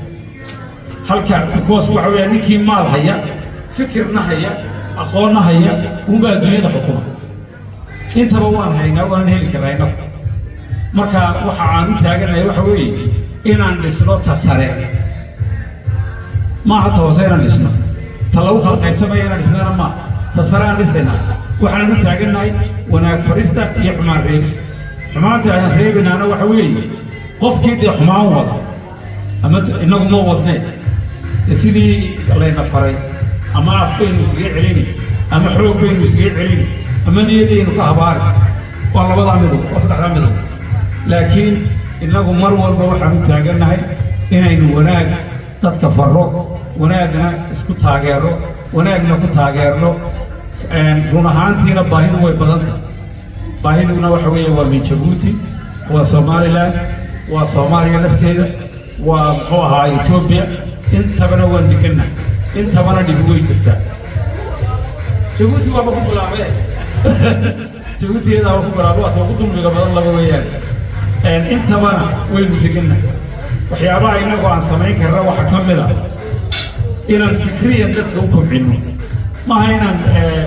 halka, because waxa weeya ninkii maal haya, fikirna haya, aqoonna haya unbaa adduunyada xukuma. Intaba waan haynaa, waanan heli karnaa innagu. Marka waxa aan u taaganahay waxa weeye inaan dhisno ta sare, maaha ta hoose inaan dhisno, ta lagu kala qaybsamaya inaan dhisnana maaha, ta sare aan dhisaynaa. Waxaan u taagannahay wanaag farista iyo xumaan reebista. Xumaanta aan reebinaana waxa weeye qofkii dee xumaan wada, ama innagu ma wadnee, sidii layna faray, ama af baynu iskaga celini, ama xoog baynu iskaga celini, ama niyadaynu ka habaari. Waa labadaa midub, waa saddexdaa midub. Laakiin innagu mar walba waxaan u taagannahay inaynu wanaag dadka farro, wanaagna isku taageerno, wanaagna ku taageerno. Run ahaantiina baahidu way badan tahay. Baahiduna waxa weeye waa min Jabuuti, waa Somaliland, waa Soomaaliya lafteeda, waa muxuu ahaa Etoobiya. Intabana waan deganna, intabana dhibi way jirtaa. Jabuuti waaba ku bilaabee, Jabuuti iyadaaba ku bilaabay, waa ugu dulmiga badan laba weeyaan. Intabana waynu deganna. Waxyaabaha innagu aan samayn karna waxaa ka mid a inaan fikriyan dadka u kobcinno. Maaha inaan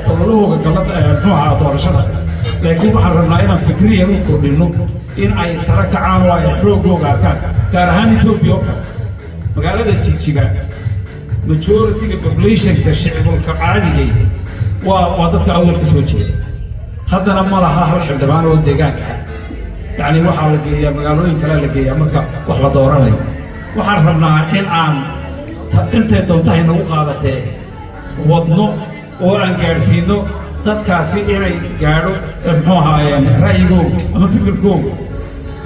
ololahooga galla muxuu ahaa doorashada, laakiin waxaan rabnaa inaan fikriyan u kordhinno, in ay sare kacaan oo ay xoogooga arkaan, gaar ahaan Etoobiya oo kale. Magaalada Jigjiga majority-ga populationka, shicibulka caadigay, waa dadka Awdal ka soo jeeda. Haddana ma laha hal xildhibaan oo deegaanka ah. Yacni waxaa la geeyaa magaalooyin kalea la geeyaa marka wax la dooranayo. Waxaan rabnaa in aan intay doontahay nagu qaadatee wadno oo aan gaadhsiino dadkaasi inay gaadho muxuu ahaayeen ra'yigooga ama fikirkooga,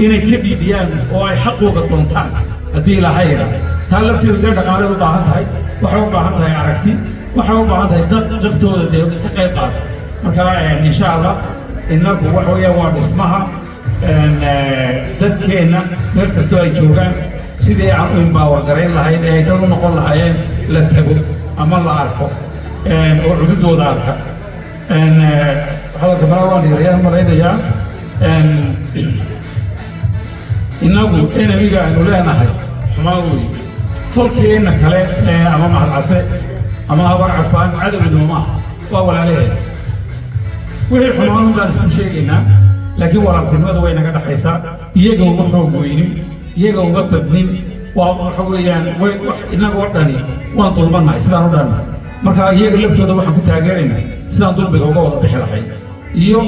inay ka dhiibiyaan oo ay xaqooga doontaan haddii Ilaahay idhaa. Taa lafteedu dee dhaqaalay u baahan tahay, waxay u baahan tahay aragti, waxay u baahan tahay dad laftooda dee ka qayb qaata. Marka insha Allah innagu waxa weeyaan waa dhismaha dadkeenna meel kastoo ay joogaan, sidii aan u empower garayn lahayn ee ay dad u noqon lahaayeen la tago ama la arko oo cududooda arka. Hadalka malaa waan dhiirayaan malaynayaa. Innagu enemiga aynu leenahay xumaan weeye. Tolkeenna kale ama Mahadcase ama Habar Cafaan cadow inooma aha, waa walaalaheena. Wixii xumaan baan isku sheegaynaa, laakiin walaaltinimada way naga dhaxaysaa. Iyaga uma xoog weynin, iyaga uma badnin. Waa waxa weeyaan way wax innagoo dhani waan dulmannahay sidaan u dhannahay. Marka iyaga laftooda waxaan ku taageeraynaa sidaan dulmiga uga wada bixi lahayn iyo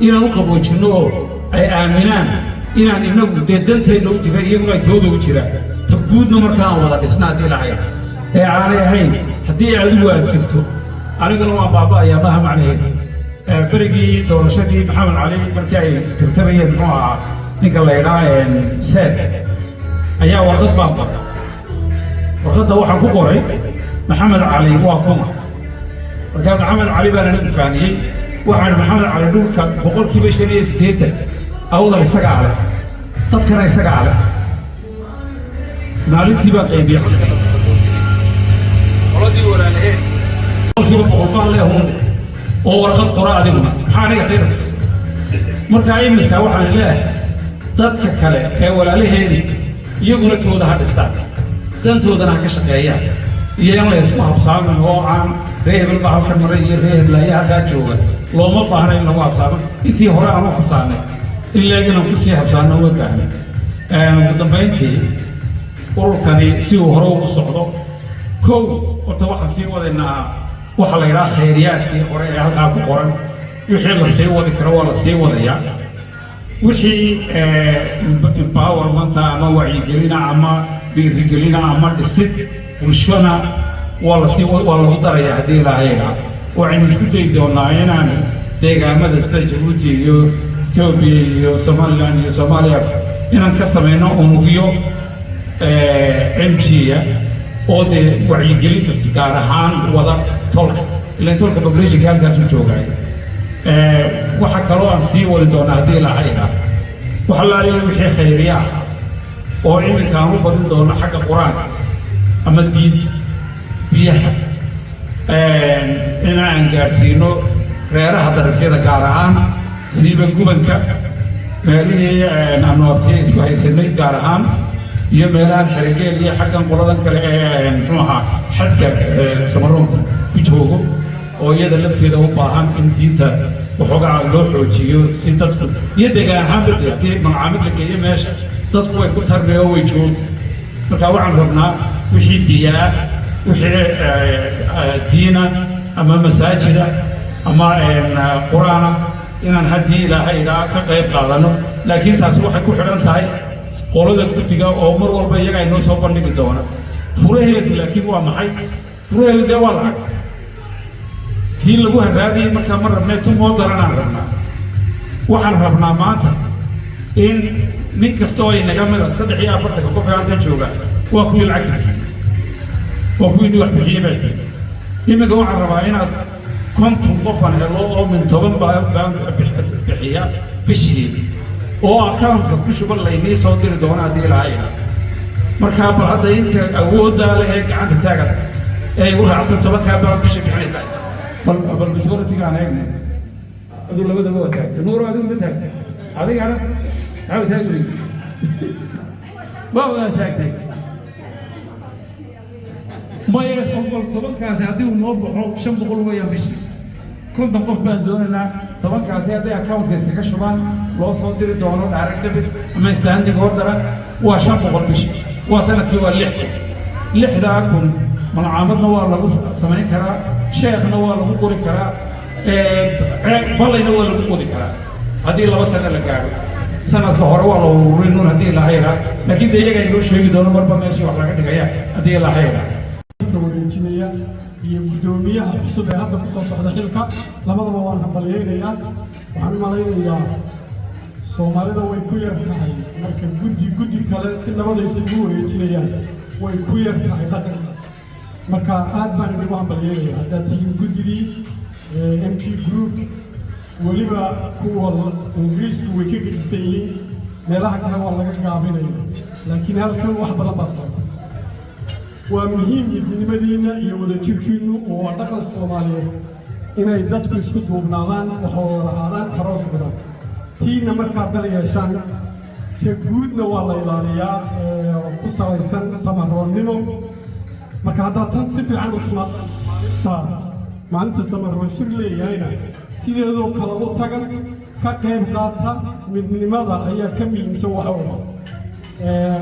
inaan u qaboojinno oo ay aaminaan inaan innagu dee danteenna u jira, iyaguna ay tooda u jiraan, ta guudna marka aan wada dhisna haddii Ilaahay ee aanay ahayn haddii adigu aad jirto aniguna waan baaba'ayaa maaha macnaheedu. Berigii doorashadii Maxamed Cali markii ay tartamayeen muxuu ahaa ninka la idhaa Seed ayaa warqad baan qoray. Warqadda waxaan ku qoray Maxamed Cali waa kuma. Markaa Maxamed Cali baan anigu fahniyey. Waxaan Maxamed Cali dhulka 85% Awdal isagaa leh, dadkana isagaa leh. Maalintii baan qaybiyey qoladii walaalaheen, 100% baan leehun oo warqad qora adiguna maxaa aniga khayr. Markaa iminka waxaan leeyahay dadka kale ee walaalaheedii iyaguna tooda ha dhistaan, dantoodana ha ka shaqeeyaan, iyo in la isku habsaamin oo aan ree hebel baa halkan maray iyo ree hebel ayaa halkaa jooga. Looma baahna in lagu habsaamo. Intii hore aan u habsaanay in leeg inaan kusii habsaano uma baahna. Ugu dambayntii, ururkani si uu hore ugu socdo, kow horta waxaan sii wadaynaa waxa la yidhaha khayriyaadkii hore ee halkaa ku qoran. Wixii la sii wadi karo waa la sii wadayaa. Wixii empowermenta ama wacyigelina ama dhiirigelina ama dhisid bulshona waa la sii waa lagu darayaa haddii Ilaahay idhaa. Waxaynu isku dayi doonaa inaan deegaamada sida Jabuuti iyo Etoobiya iyo Somaliland iyo Soomaaliya inaan ka samayno unugyo MG-a oo dee wacyigelinta si gaar ahaan wada tolka, ilaan tolka populationka halkaasu joogay. Waxa kaloo aan sii wadi doonaa haddii Ilaahay idhaa waxa laaliya wixii khayriya ah oo iminka aan u badin doono xagga Qur-aanka ama diinta, biyaha, in aan gaadhsiino reeraha darafyada, gaar ahaan siiba gubanka, meelihii aanu abtiya isku haysanay gaar ahaan, iyo meelahan Xerigeel iyo xaggan qoladan kale ee muxuu ahaa xadka Samaroonka ku joogo oo iyada lafteeda u baahan in diinta waxoogaa loo xoojiyo si dadku iyo deegaan ahaanba dee haddii malcaamid la geeyo meesha, dadku way ku tarmay oo way joogi. Marka waxaan rabnaa wixii biyaa, wixii diina ama masaajida ama Qur-aana inaan haddii Ilaahay idhaa ka qayb qaadano. Laakiin taasi waxay ku xidhan tahay qolada guddiga oo mar walba iyaga ay noo soo bandhigi doona. Furaheedu laakiin waa maxay? Furaheedu dee waa lacag kii lagu haraadiyey. Markaa ma rabnay tumoo daranaan rabnaa. Waxaan rabnaa maanta in nin kasta oo inaga mida, 43-ka qof ee halkan jooga, waa kuwii lacagta bixiyey, waa kuwii wax bixiyey baa tihi. Iminka waxaan rabaa inaad 50 qof aan helo oo min 10 baan bixiya bishii oo accountka ku shuban laynii soo diri doono haddii Ilaahay idhaa. Markaa bal hadda inta awooddaa leh ee gacanta taagan ee igu raacsan 10-kaa baan bisha bixinaysaa, bal majority-ga aan eegnay. Adigu labadaba waa taagtay. Nuuro, adigu ma taagtay? Adigana maxaa taagi weyday? Waa wada taagtay. Maya, bal 10-kaasi haddii uu noo baxo 500 weeyaan bishii. 50 qof baan doonaynaa. 10-kaasi hadday accountka iskaga shubaan, loo soo diri doono direct debit ama standing order, waa 500 bishii, waa sanadkii waa 6,000. 6,000 malcaamadna waa lagu samayn karaa, sheekhna waa lagu qori karaa, ballayna waa lagu qodi karaa haddii 2 sano la gaadho. Sanadka hore waa la ururin un haddii Ilaahay idhaa, laakiin de iyaga inoo sheegi doono marba meeshii wax laga dhigaya haddii Ilaahay idhaa. Wareejinaya iyo guddoomiyaha cusub ee hadda kusoo socda xilka, labadaba waan hambalyaynayaa. Waxaan u malaynayaa Soomaalida way ku yar tahay marka guddi guddi kale si nabadaysa ugu wareejinayaan, way ku yar tahay dhaqankaas. Marka aad baan idinku hambalyaynaya haddaad tihiin guddidii MG Group. Weliba kuwa Ingiriisku way ka gedisan yihiin, meelaha kale waa laga gaabinaya, laakiin halkan wax badan baad qabta. Waa muhiim midnimadiinna iyo wadajirkiinnu, oo waa dhaqan Soomaaliyeed inay dadku isku duubnaadaan, wax wada lahaadaan, haroo socdaan. Tiina markaad dal yeeshaan, ta guudna waa la ilaaliyaa oo ku salaysan samaroonnimo. Marka haddaad tan si fiican u timaadaan, maalinta Samaroon shir leeyahayna sideedoo kale u tagan, ka qayb qaata. Midnimada ayaa ka muhiimsan wax walba.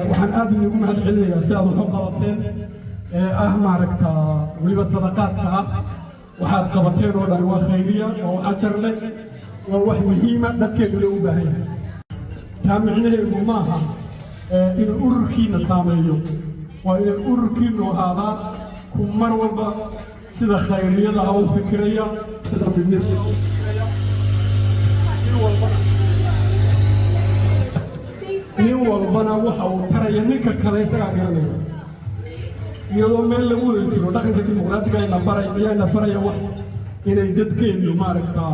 Waxaan aad idinku mahad celinayaa si aad wax u qabateen ee ah maaragta weliba sadaqaadka ah. Waxaad qabateen oo dhan waa khayriya oo ajar leh, waa wax muhiima dadkeenu loo u baahan yahay. Taa micnaheedu maaha inuu ururkiina saameeyo, waa inay ururkiinu ahaadaa ku mar walba sida khayriyada ah u fikiraya, sida midnimada u fikiraya. Nin walbana waxa uu taraya ninka kale isagaa garanaya, iyadoo meel lagu wada jiro. Dhaqanka dimuqraadiga ayna baray ayaana faraya wax inay dadkeennu maaragtaa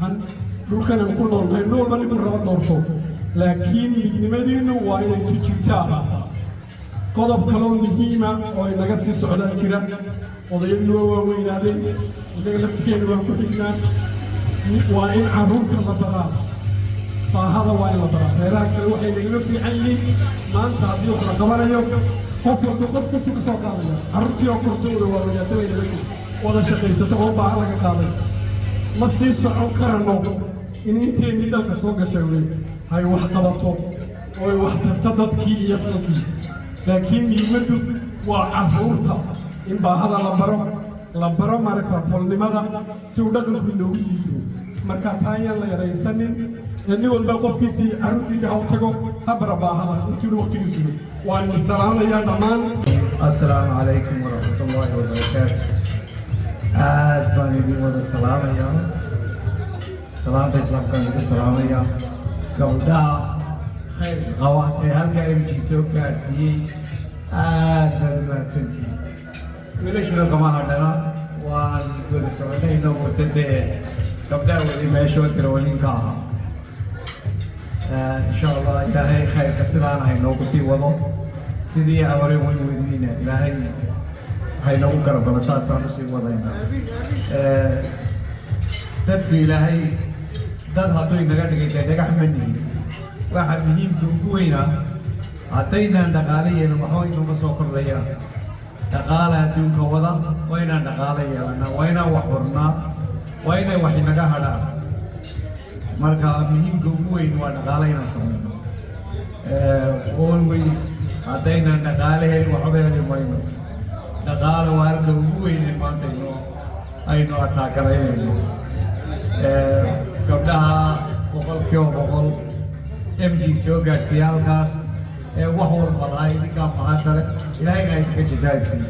han dhulkanan ku noolnahay nin walba ninkuu raba doorto, laakiin midnimadiinnu waa inay tujirta ahaataa. Qodob kaloo muhiima oo inaga sii socdaa jira. Odayadii waa waaweynaadeen, innaga laftigeenu waan ku xignaa. Waa in carruurta la baraa baahada, waa in la baraa. Reeraha kale waxay nagaga fiican yihiin, maanta haddii wax la qabanayo, qof walba qof kasu ka soo qaadaya. Carruurtii oo kortooda waaweynaata bay naga jirta wada shaqaysata oo baaha laga qaaday. Ma sii socon karano in inteennii dalka soo gashay wey hay wax qabato. Oo ay wax tarto dadkii iyo dalkii, laakiin muhiimaddu waa carruurta in baahada la baro, la baro maaragta tolnimada, si uu dhaqanku inoogu sii jiro. Marka taa ayaan la yaraysanin ee nin walba qofkiisii carruurtiisa ha u tago, ha bara baahada intii waqtigiisu. Waan idin salaamayaa dhammaan. Asalaamu calaykum waraxmat ullaahi wabarakaatu. Aad baan idin wada salaamayaa, salaamta islaamkaan idinku salaamayaa. Gabdhaha khayrka qaba ee halkaa MG soo gaadhsiiyey, aad baad u mahadsantihiin. Wiilashuna kama hadhana, waan wada soconay inaguse dee gabdhaha weli meeshoo tirawalinka ahaa. Insha Allah Ilaahay khayrka sidaan haynoogu sii wado, sidii aan hore weyn weydniina Ilaahay haynoogu garabgalo, saasaan usii wadaynaa. Dadku Ilaahay dad hadduu inaga dhigay, dee dhagax ma nihin. Waxa muhiimka ugu weynaa, haddaynaan dhaqaale yeelan waxba inuma soo kordhayaan. Dhaqaala adduunka wada. Waa inaan dhaqaale yeelanaa, waa inaan wax hurnaa, waa inay wax inaga hadhaan. Marka muhiimka ugu weyn waa dhaqaale inaan samayno. Always haddaynan dhaqaale helin waxba heli mayno. Dhaqaale waa halka ugu weyne maanta aynu ataakaraynayno. Gabdhaha 100% MG soo gaadhsiiya halkaas ee wax walba lahaa, idinkaa mahadda leh, Ilaahayna idinka jazaasiiyo.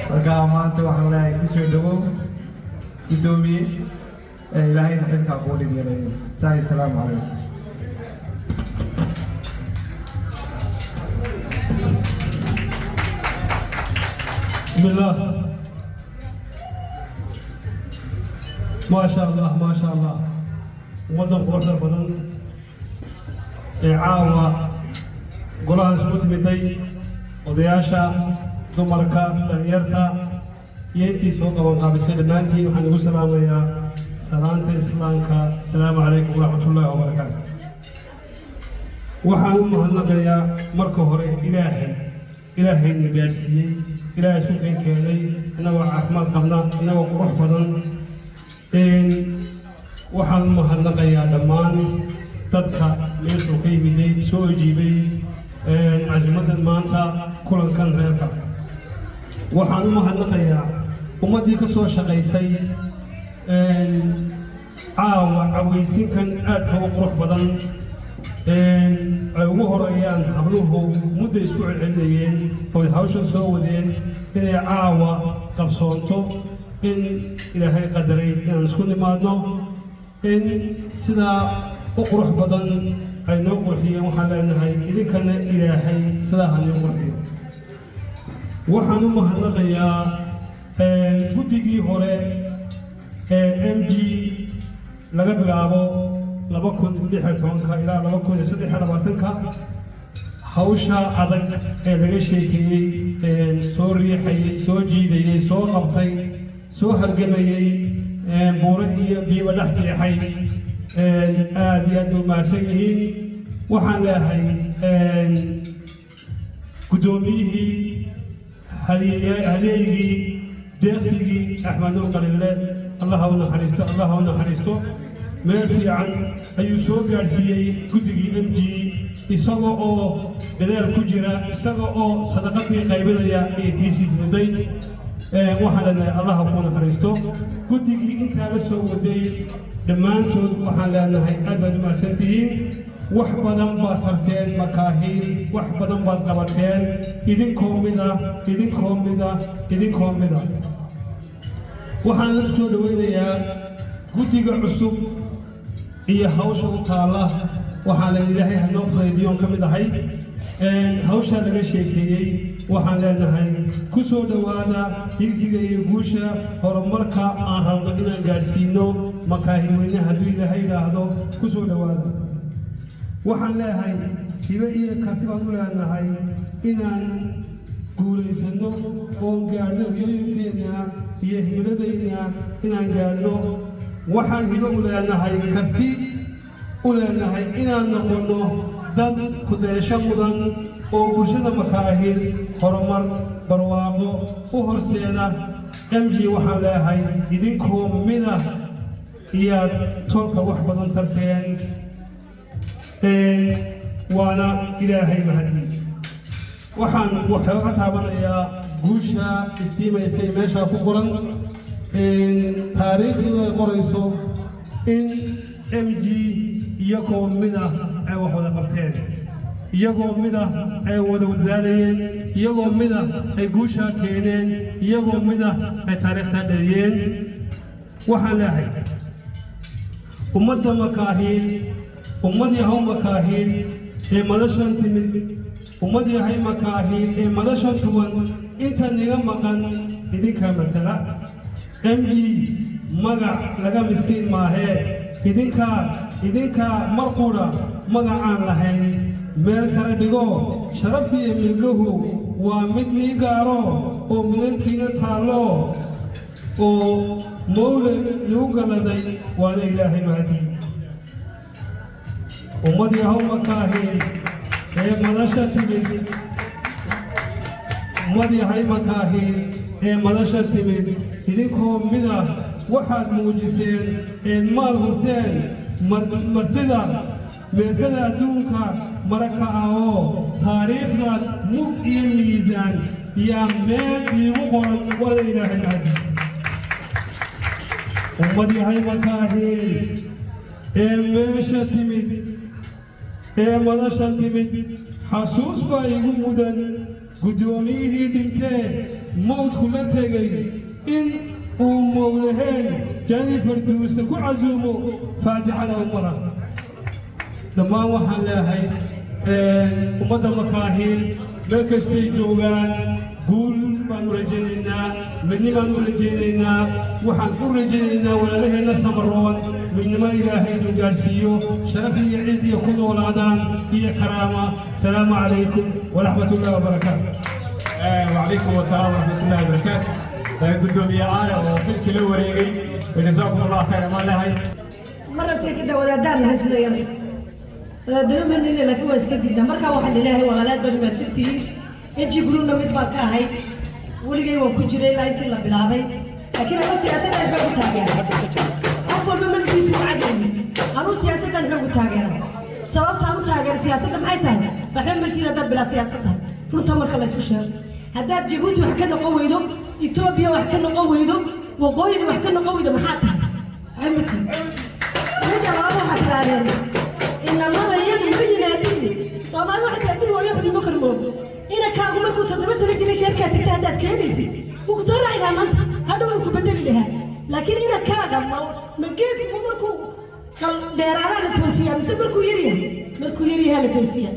Marka maanta waxaan leeyahay kusoo dhawow guddoomiye, ee Ilaahayna xilkaa kuu dhib yareeyo. Saai asalaamu calaykum. بسم الله ما شاء الله ما شاء الله. Waddan quruxda badan ee caawa golaha isugu timiday, odayaasha, dumarka, dhalinyarta iyo intii soo qaban qaabisay, dhammaantiin waxaan ugu salaamayaa salaanta islaamka: asalaamu calaykum waraxmatullaahi wabarakaatu. Waxaan u mahadnaqayaa marka hore Ilaahay, Ilaahayna gaadhsiiyey, Ilaahay isu keen keenay innagoo caafimaad qabna, innagoo qurux badan. Waxaan u mahadnaqayaa dhammaan dadka meeshuu ka yimiday, soo ajiibay casuumaddan maanta, kulankan reerka. Waxaan u mahadnaqayaa ummaddii ka soo shaqaysay caawa cawaysinkan aadka u qurux badan, ay ugu horeeyaan habluhu. Mudday isku celcelinayeen oy hawshan soo wadeen inay caawa qabsoonto, in Ilaahay qadaray inaan isku nimaadno, in sidaa u qurux badan ay noo qurxiyeen. Waxaan leenahay idinkana Ilaahay sidaa ha noo qurxiyo. Waxaan u mahadnaqayaa guddigii hore ee MG laga bilaabo 2016-ka ilaa 2023-ka, hawsha adag ee laga sheekeeyey, soo riixayey, soo jiidayey, soo qabtay, soo halgamayey, buuro iyo biiba dhex jeexay. Aad iyo aad bay umahadsan yihiin. Waxaan leeyahay guddoomiyihii, halyeygii, deeqsigii Axmed Nur Qalille, Allah u naxariisto, Allah u naxariisto. Meel fiican ayuu soo gaadhsiiyey guddigii MG, isaga oo dadaal ku jira, isaga oo sadaqadii qaybinaya ayay tiisii fuday. Waxaan leenahay Allah ku naxariisto. Guddigii intaa la soo waday dhammaantood waxaan leenahay aad baad u mahadsantihiin. Wax badan baad tarteen Makaahiil, wax badan baad qabateen, idinkoo mida, idinkoo mida, idinkoo mida. Waxaan la soo dhawaynayaa guddiga cusub iyo hawsha u taalla. Waxaan leen Ilaahay hanoo fudaydiyoon ka mid ahay hawshaa laga sheekeeyey. Waxaan leenahay ku soo dhowaada higsiga iyo guusha horumarka aan rabno inaan gaadhsiino Makaahil weyne hadduu Ilaahay idhaahdo. Ku soo dhowaada. Waxaan leeyahay hibe iyo karti baan u leenahay inaan guulaysanno oon gaadhno riyooyinkeenna iyo himiladayna inaan gaadhno. Waxaan hibe u leenahay, karti u leenahay inaan noqonno dad ku-dayasho mudan oo bulshada Makaahil horumar barwaaqo u horseeda. MG waxaan leeyahay idinkoo mida iyaad tolka wax badan tarteen. Waana Ilaahay mahadii. Waxaan waxooga taabanayaa guusha iftiimaysay meeshaa ku qoran, taariikhdu ay qorayso in MG iyagoo mid ah ay wax wada qabteen, iyagoo mid ah ay wada wadaalayeen, iyagoo mid ah ay guushaa keeneen, iyagoo mid ah ay taariikhtaa dhaliyeen. Waxaan leehay ummadda Makaahiil, ummad yahow Makaahiil ee madashan timid, ummad yahay Makaahiil ee madashan tuwan, intan iga maqan idinkaa matala. MG magac laga miskiin maahee, idinkaa mar qudha magacaan lahayn meel sare dhigo. Sharabtiiyo milgahu waa mid nii gaaro oo mudankiina taallo oo Mawle lagu galladay, waana Ilaahay mahadii. Ummad yahow Makaahiil ee madasha timid, ummad yahay Makaahiil ee madasha timid, idinkoo mid ah waxaad muujiseen eed maal hurteen martida meertada adduunka maraka ah oo taariikhdaad mug iyo miisaan yaa meel iigu qoran, waana Ilaahay mahadii. Ummad yahay Makaahiil ee meesha timid ee madasha timid, xasuus baa igu mudan guddoomiyihii dhintee mawdku la tegey in uu Mowlaheen jannadii Farduuse ku casuumo, faatixada umara. Dhammaan waxaan leeyahay ummadda Makaahiil meel kastay joogaan, guul baan u rajaynaynaa, midnimaan u rajaynaynaa. Waxaan u rajaynaynaa walaalaheenna Samaroon midnimo Ilaahay inuu gaadhsiiyo, sharaf iyo ciid iyo ku noolaadaan iyo karaama. Asalaamu calaykum waraxmatullahi wabarakaatu. وعليكم السلام ورحمة الله وبركاته. قدومي أنا وحلك لو وريقي، وجزاكم الله خير ما لهي. Marabtay ka wadaadaan nahay sida yada wadaadano manina, laakiin waa iska sidna. Markaa waxaan ilaahay walaalaad baad mahadsantihiin. MG Groupna mid baan ka ahay, weligay waan ku jiray ilaa intii la bilaabay, laakiin anu siyaasaddan xoog u taageera. Qof walba mabdiisu u cadayni. Anuu siyaasaddan xoog u taageera. Sababta aan u taageera siyaasadda maxay tahay? Waxba matiid haddaad bilaa siyaasad tahay. Runta marka la isku sheego, haddaad Jabuuti wax ka noqon weydo, Etoobiya wax ka noqon weydo, waqooyiga wax ka noqon weydo, maxaa tahay? Waxba matiid. Midda labaad, waxaad tidhaahdeen inamada iyagu ma yimaadiin. Soomaali waxay tahay dil waayo xubimo karmoogo. Inankaagu markuu 7 sano jiray sheerkaa tagtay haddaad keenaysid, wuu ku soo raaci lahaa maanta, hadhowna ku bedeli lahaa. Laakiin inankaaga ma geedku markuu dheeraadaa la toosiyaa mise markuu yaryahay? Markuu yaryahaa la toosiyaa.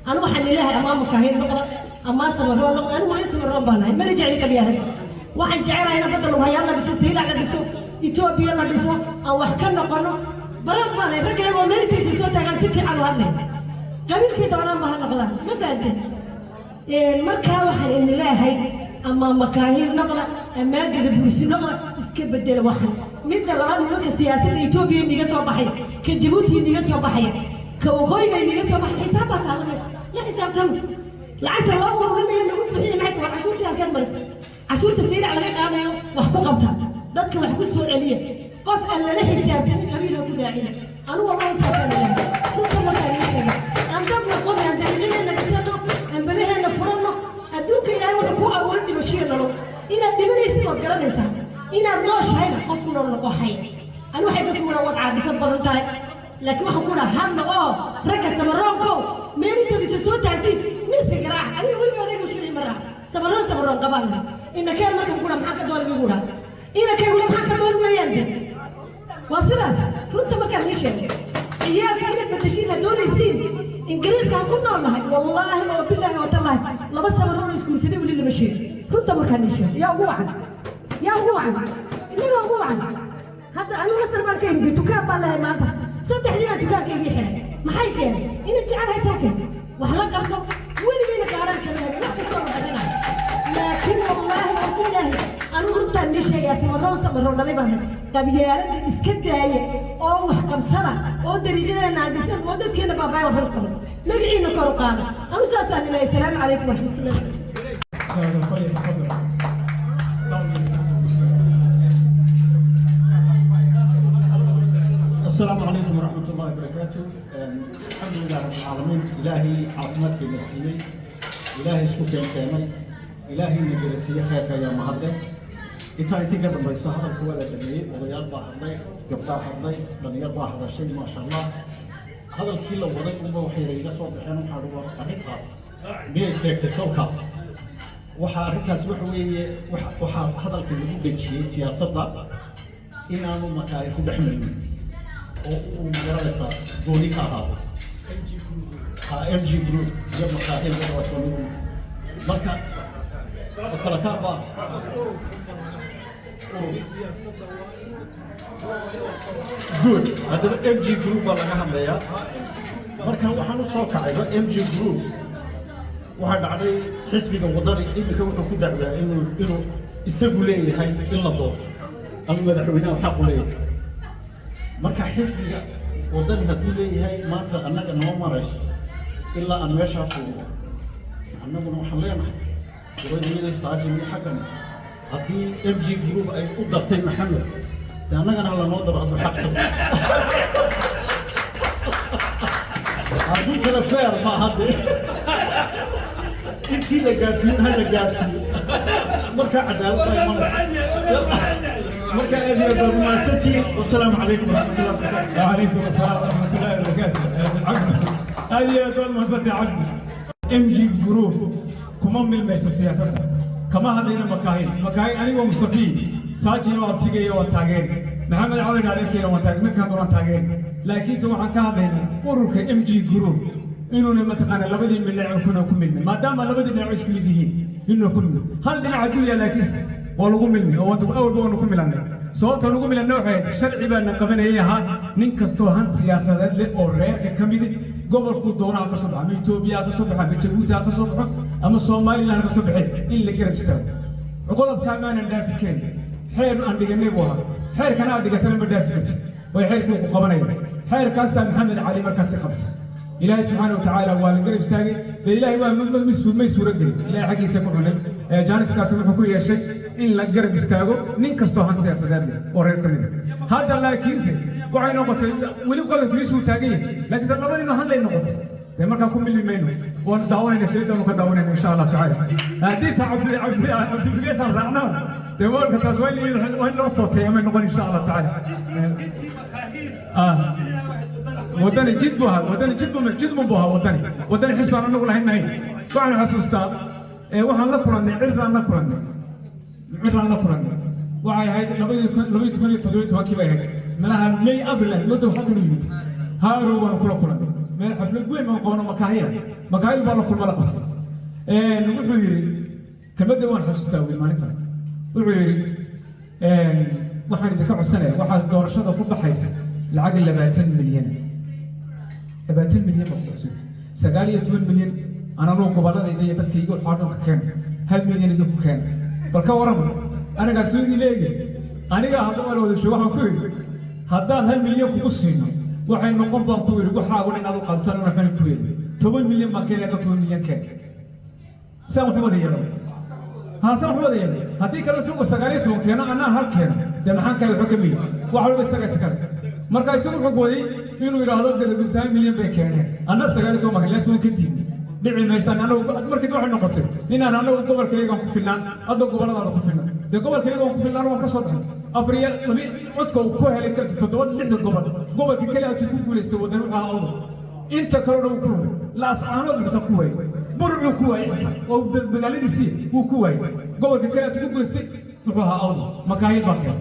Anu waxaan ilaahay amaa Makaahin noqda amaa Samaroon noqda, anigu waayo Samaroon baan ahay, mana jecli qabyaalad. Waxaan jecelahay in badda lagu hayaa la dhiso, Saylac la dhiso, Etoobiya la dhiso, aan wax ka noqono. Baraad baan ahay. Ragga iyagoo meelkiisa soo taagaan si fiican u hadlay, qabiilkii doonaan ba ha noqdaan. Ma fahanteen? Markaa waxaan idin leeyahay ama Makaahiil noqda amaa Gadabuursi noqda, iska bedela waxan. Midda labaad, nimanka siyaasadda Etoobiya niga soo baxay, ka Jabuuti niga soo baxaya, ka waqooyiga niga soo baxay, xisaab baa taalla meesha, la xisaabtama. Lacagta loo ururinayo lagu bixiyo maxay tahay? Cashuurtii halkeen marisa? Cashuurta Saylac laga qaadayo wax ku qabta, dadka wax ku soo celiya. Qof aan lala xisaabtamin qabiilha ku raacina. Anu wallahi saasaan ilahay runta markaan ii sheegay, aan dad noqon, aan dariiqyadeena dhisano, aan badaheena furanno. Adduunka Ilaahay wuxuu ku abuuray dhimashiyo nolol. Inaad dhimanaysid waad garanaysaa, inaad nooshahayna qof nool noqo hay. Ani waxay dadku wadaan waad caadifad badan tahay, laakiin waxaan ku dhaha hadla oo ragga Samaroonkow meel intood soo taagtiin miiska garaac. Aniga weliga odaygu shilay ma raac. Samaroon Samaroon qabaan lahay. Inakeen markan ku dhaha maxaa ka doon igu dhaha, inakayguna maxaa ka doon weeyaan de. Waa sidaas runta markaan ii sheegay. Ciyaalka inaad bedeshiin aad doonaysiin, Ingiriiskaan ku nool nahay, wallaahi oo bilaahi oo tallaahi, laba Samaroon oo isguursaday weli lama sheegin. Runta markaan ii sheegay, yaa ugu wacan? Yaa ugu wacan? Innagaa ugu wacan. Hadda anigu Masar baan ka imid, dukaan baan lehay maanta. Saddexdii baan dukaankaygii xidhay. Maxay keenay? Inaan jecelahay tolkeen wax la qabto. Weligayna gaadhaan kama helin wax kastoo la bixinayo, laakiin wallaahi oo bilaahi, anigu runtaan nii sheegayaa, Samaroon Samaroon dhalay baan ahay. Qabyaalada iska daaya oo wax qabsada oo dariiqadeena aan dhisan oo dadkeena baabaya waxba u qaban, magaciina kor u qaada. Anu saasaan ilahay. Asalaamu calaykum waraxmatullahi. السلام عليكم ورحمة الله وبركاته. الحمد لله رب العالمين. إلهي caafimaadka ina siiyey, Ilaahay isku keenkeenay, Ilaahay na gelasiiyey khayrka ayaa mahadleh. Intaa intii ka dambaysa, hadalka waa la dhameeyey. Odayaal baa hadlay, gabdhaa hadlay, dhalinyar baa hadashay, maasha Allah. Hadalkii la waday unba waxay iga soo baxeen. Waxaa ugu arrintaas miyay seegtay tolka? Waxaa arrintaas waxa weeye, waxaa hadalka lagu dhejiyey siyaasadda inaanu makaayil ku dhex milmin oo uu magaranaysaa gooni ka ahaado. Ha, MG Group iyo makaahil waa soo mid. Marka oo kala kaaba. Good. Haddaba MG Group baa laga hadlayaa. Marka waxaan u soo kacayba MG Group, waxaa dhacday xisbiga Wadani iminka wuxuu ku dacwaa inuu isagu leeyahay in la doorto ama madaxweynaha xaq u leeyahay. Marka xisbiga Wadani hadduu leeyahay maanta annaga nama marayso ilaa aan meeshaa fuulo, annaguna waxaan leenahay gabadhiyada saajin iyo xaggan, haddii MG Group ay u dartay Maxamed, dee annagana hala noo daro hadduu xaq tago. Haddii kale fair maaha. Dee intii la gaadhsiiyo ha la gaadhsiiyo. Marka cadaalad baa imanaysa. Marka aad iyo aad baad mahadsantihiin. Wasalaamu calaykum waraxmatullahi wabarakaatu. وعليكم السلام ورحمة الله وبركاته. عبد، هذه أدوان مهندسة عبد. MG Group kuma milmayso siyaasadda, kama hadlayno makaahin. Makaahin anigoo Mustafii Saajin oo abtigaya waan taageeri, Maxamed Cawin adeerkeyna waan taageeri, midkaan doonaan taageeri, laakiinse waxaan ka hadlaynaa ururka MG Group inuuna mataqaana labadii dhinac kuna ku milmin, maadaama labadii dhinac isku mid yihiin inuuna ku milmin. Hal dhinac hadduu yahay laakiinse waa lagu milmi oo awalba waanu ku milannay. Sababta lagu milanay waxay ahayd sharci baana qabanayay ahaa nin kastoo han siyaasadeed leh oo reerka ka midi, gobolkuu doonaha ka soo baxo, ama Etoobiya ha ka soo baxo, ama Jabuuti ha ka soo baxo, ama Somaliland ha ka soo baxay, in la garab istaago. Qodobkaa maanan dhaafi karin. Xeer aan dhiganay buu ahaa. Xeerkana aad dhigatana ma dhaafi kartid, way xeerkuu ku qabanaya. Xeerkaasaa Maxamed Cali markaasi qabtay. Ilaahay subxaana wa tacaala waa la garab istaagay. Dee Ilaahay waa may suuragelin, Ilaahay xaggiisa ku xunay. Jaaniskaasi wuxuu ku yeeshay in la garab istaago nin kastoo han siyaasadeed leh oo reer ka mid ah. Hadda laakiinse waxay noqotay weli qodobkiisu uu taagan yahay, laakiinse laba nin oo hadlay noqotay. Dee markaa ku milmi mayno, waanu daawanayna, sheedaanu ka daawanayna insha Allah tacaala. Haddii taa Cabdi Cabdi Cabdibigeesaan raacnaa, dee warka taas waa in loo footeeya may noqon insha Allah tacaala. Wadani jid buu ahaa, Wadani jid buu ahaa. Wadani xisbaan anagu lahayn mahayn. Waxaan xasuustaa waxaan la kulannay Cirdaan la kulannay, Ciraan la kulannay. Waxay ahayd 2017-kii bay ahayd malaha, May, April madow. Halkan u yimid Haarow baanu kula kulannay meel xaflad weyn baan qabno, makaahira makaahil baa la kulma la qabtay. Wuxuu yidhi kelmadda waan xasuustaa wiil maalintan. Wuxuu yidhi waxaan idinka codsanaya, waxaad doorashada ku baxaysa lacag 20 milyan, 20 milyan baa ku baxsay, 19 milyan aan anugu gobolladayda iyo dadkayga waxaa dhan ka keena, 1 milyan idinku keena. Bal ka warrama anigaa suudi leegi. Aniga haddaba la wada joogo waxaan ku yidhi haddaan 1 milyan kugu siino, waxay noqon baan ku yidhi waxaagu in aad u qaadato, aniguna waxbana ku yeeli. 10 milyan baan keenaya, 10 milyan keen saan wax wada yeelo. Ha, saan wax wada yeelo. Haddii kale isagu 19 keeno, annaan hal keeno, dee maxaan kahay? Waxba ka miyi, wax walba isaga iskale. Marka isagu wuxuu gooyey inuu yidhaahdo gadabuusa 1 milyan bay keeneen, anna 19 baan keenay, waan ka diidnay. Dhici maysaan. Anagu markii waxay noqotay inaan anagu gobolkayagaan ku filnaan, hadda gobolladaada ku filnaan. Dee gobolkayagaan ku filnaan waan ka soo baxay. Afar iyo labi codka uu ku helay toddoba lixda gobol, gobolka keli atuu ku guulaystay Wadan wuxuu ahaa Awdal. Inta kaleo dhan uu ku lumay. Laascaanood xitaa ku waayey, Burcuu ku waayey, xitaa oo magaaladiisii wuu ku waayey. Gobolka keli atuu ku guulaystay wuxuu ahaa Awdal. Makaahil baa keenay.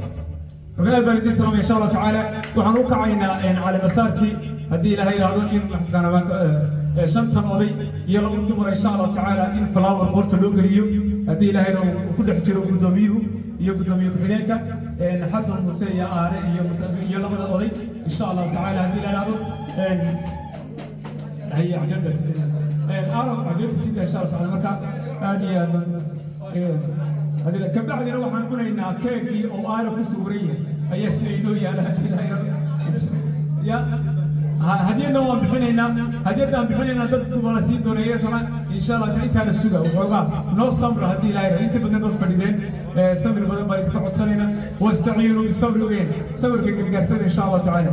Marka aad baan idiin salaamaya. Insha Allah tacaala waxaan u kacaynaa caleemasaarkii, haddii Ilaahay yidhaahdo, in mataqaana maanta shantan oday iyo laba dumar insha Allah tacaala in flower qoorta loo geliyo, haddii Ilaahayna uu ku dhex jiro guddoomiyuhu iyo guddoomiye ku-xigeenka Xasan Muuse iyo Aare iyo labada oday insha Allahu tacaala, haddii la yidhaahdo. هي عجلة سيدنا أعرف عجلة سيدنا إن شاء الله تعالى. Marka aad iyo aad hadii ka bacdina waxaan cunaynaa keegii oo aara ku sawiran yahay ayaa sida inoo yaala, haddii la yidhaahdo. Ya hadiyadna waan bixinaynaa, hadiyadaan bixinaynaa dad baa la siin doona iyagana insha Allah. Intaana suga waxoogaa noo samra, haddii Ilahay yidhahdo. Inta badan noo fadhideen, samir badan baa idinka codsanayna. Wastaciinuu bisabri weyn, sabirka gargaarsada insha Allah tacaala.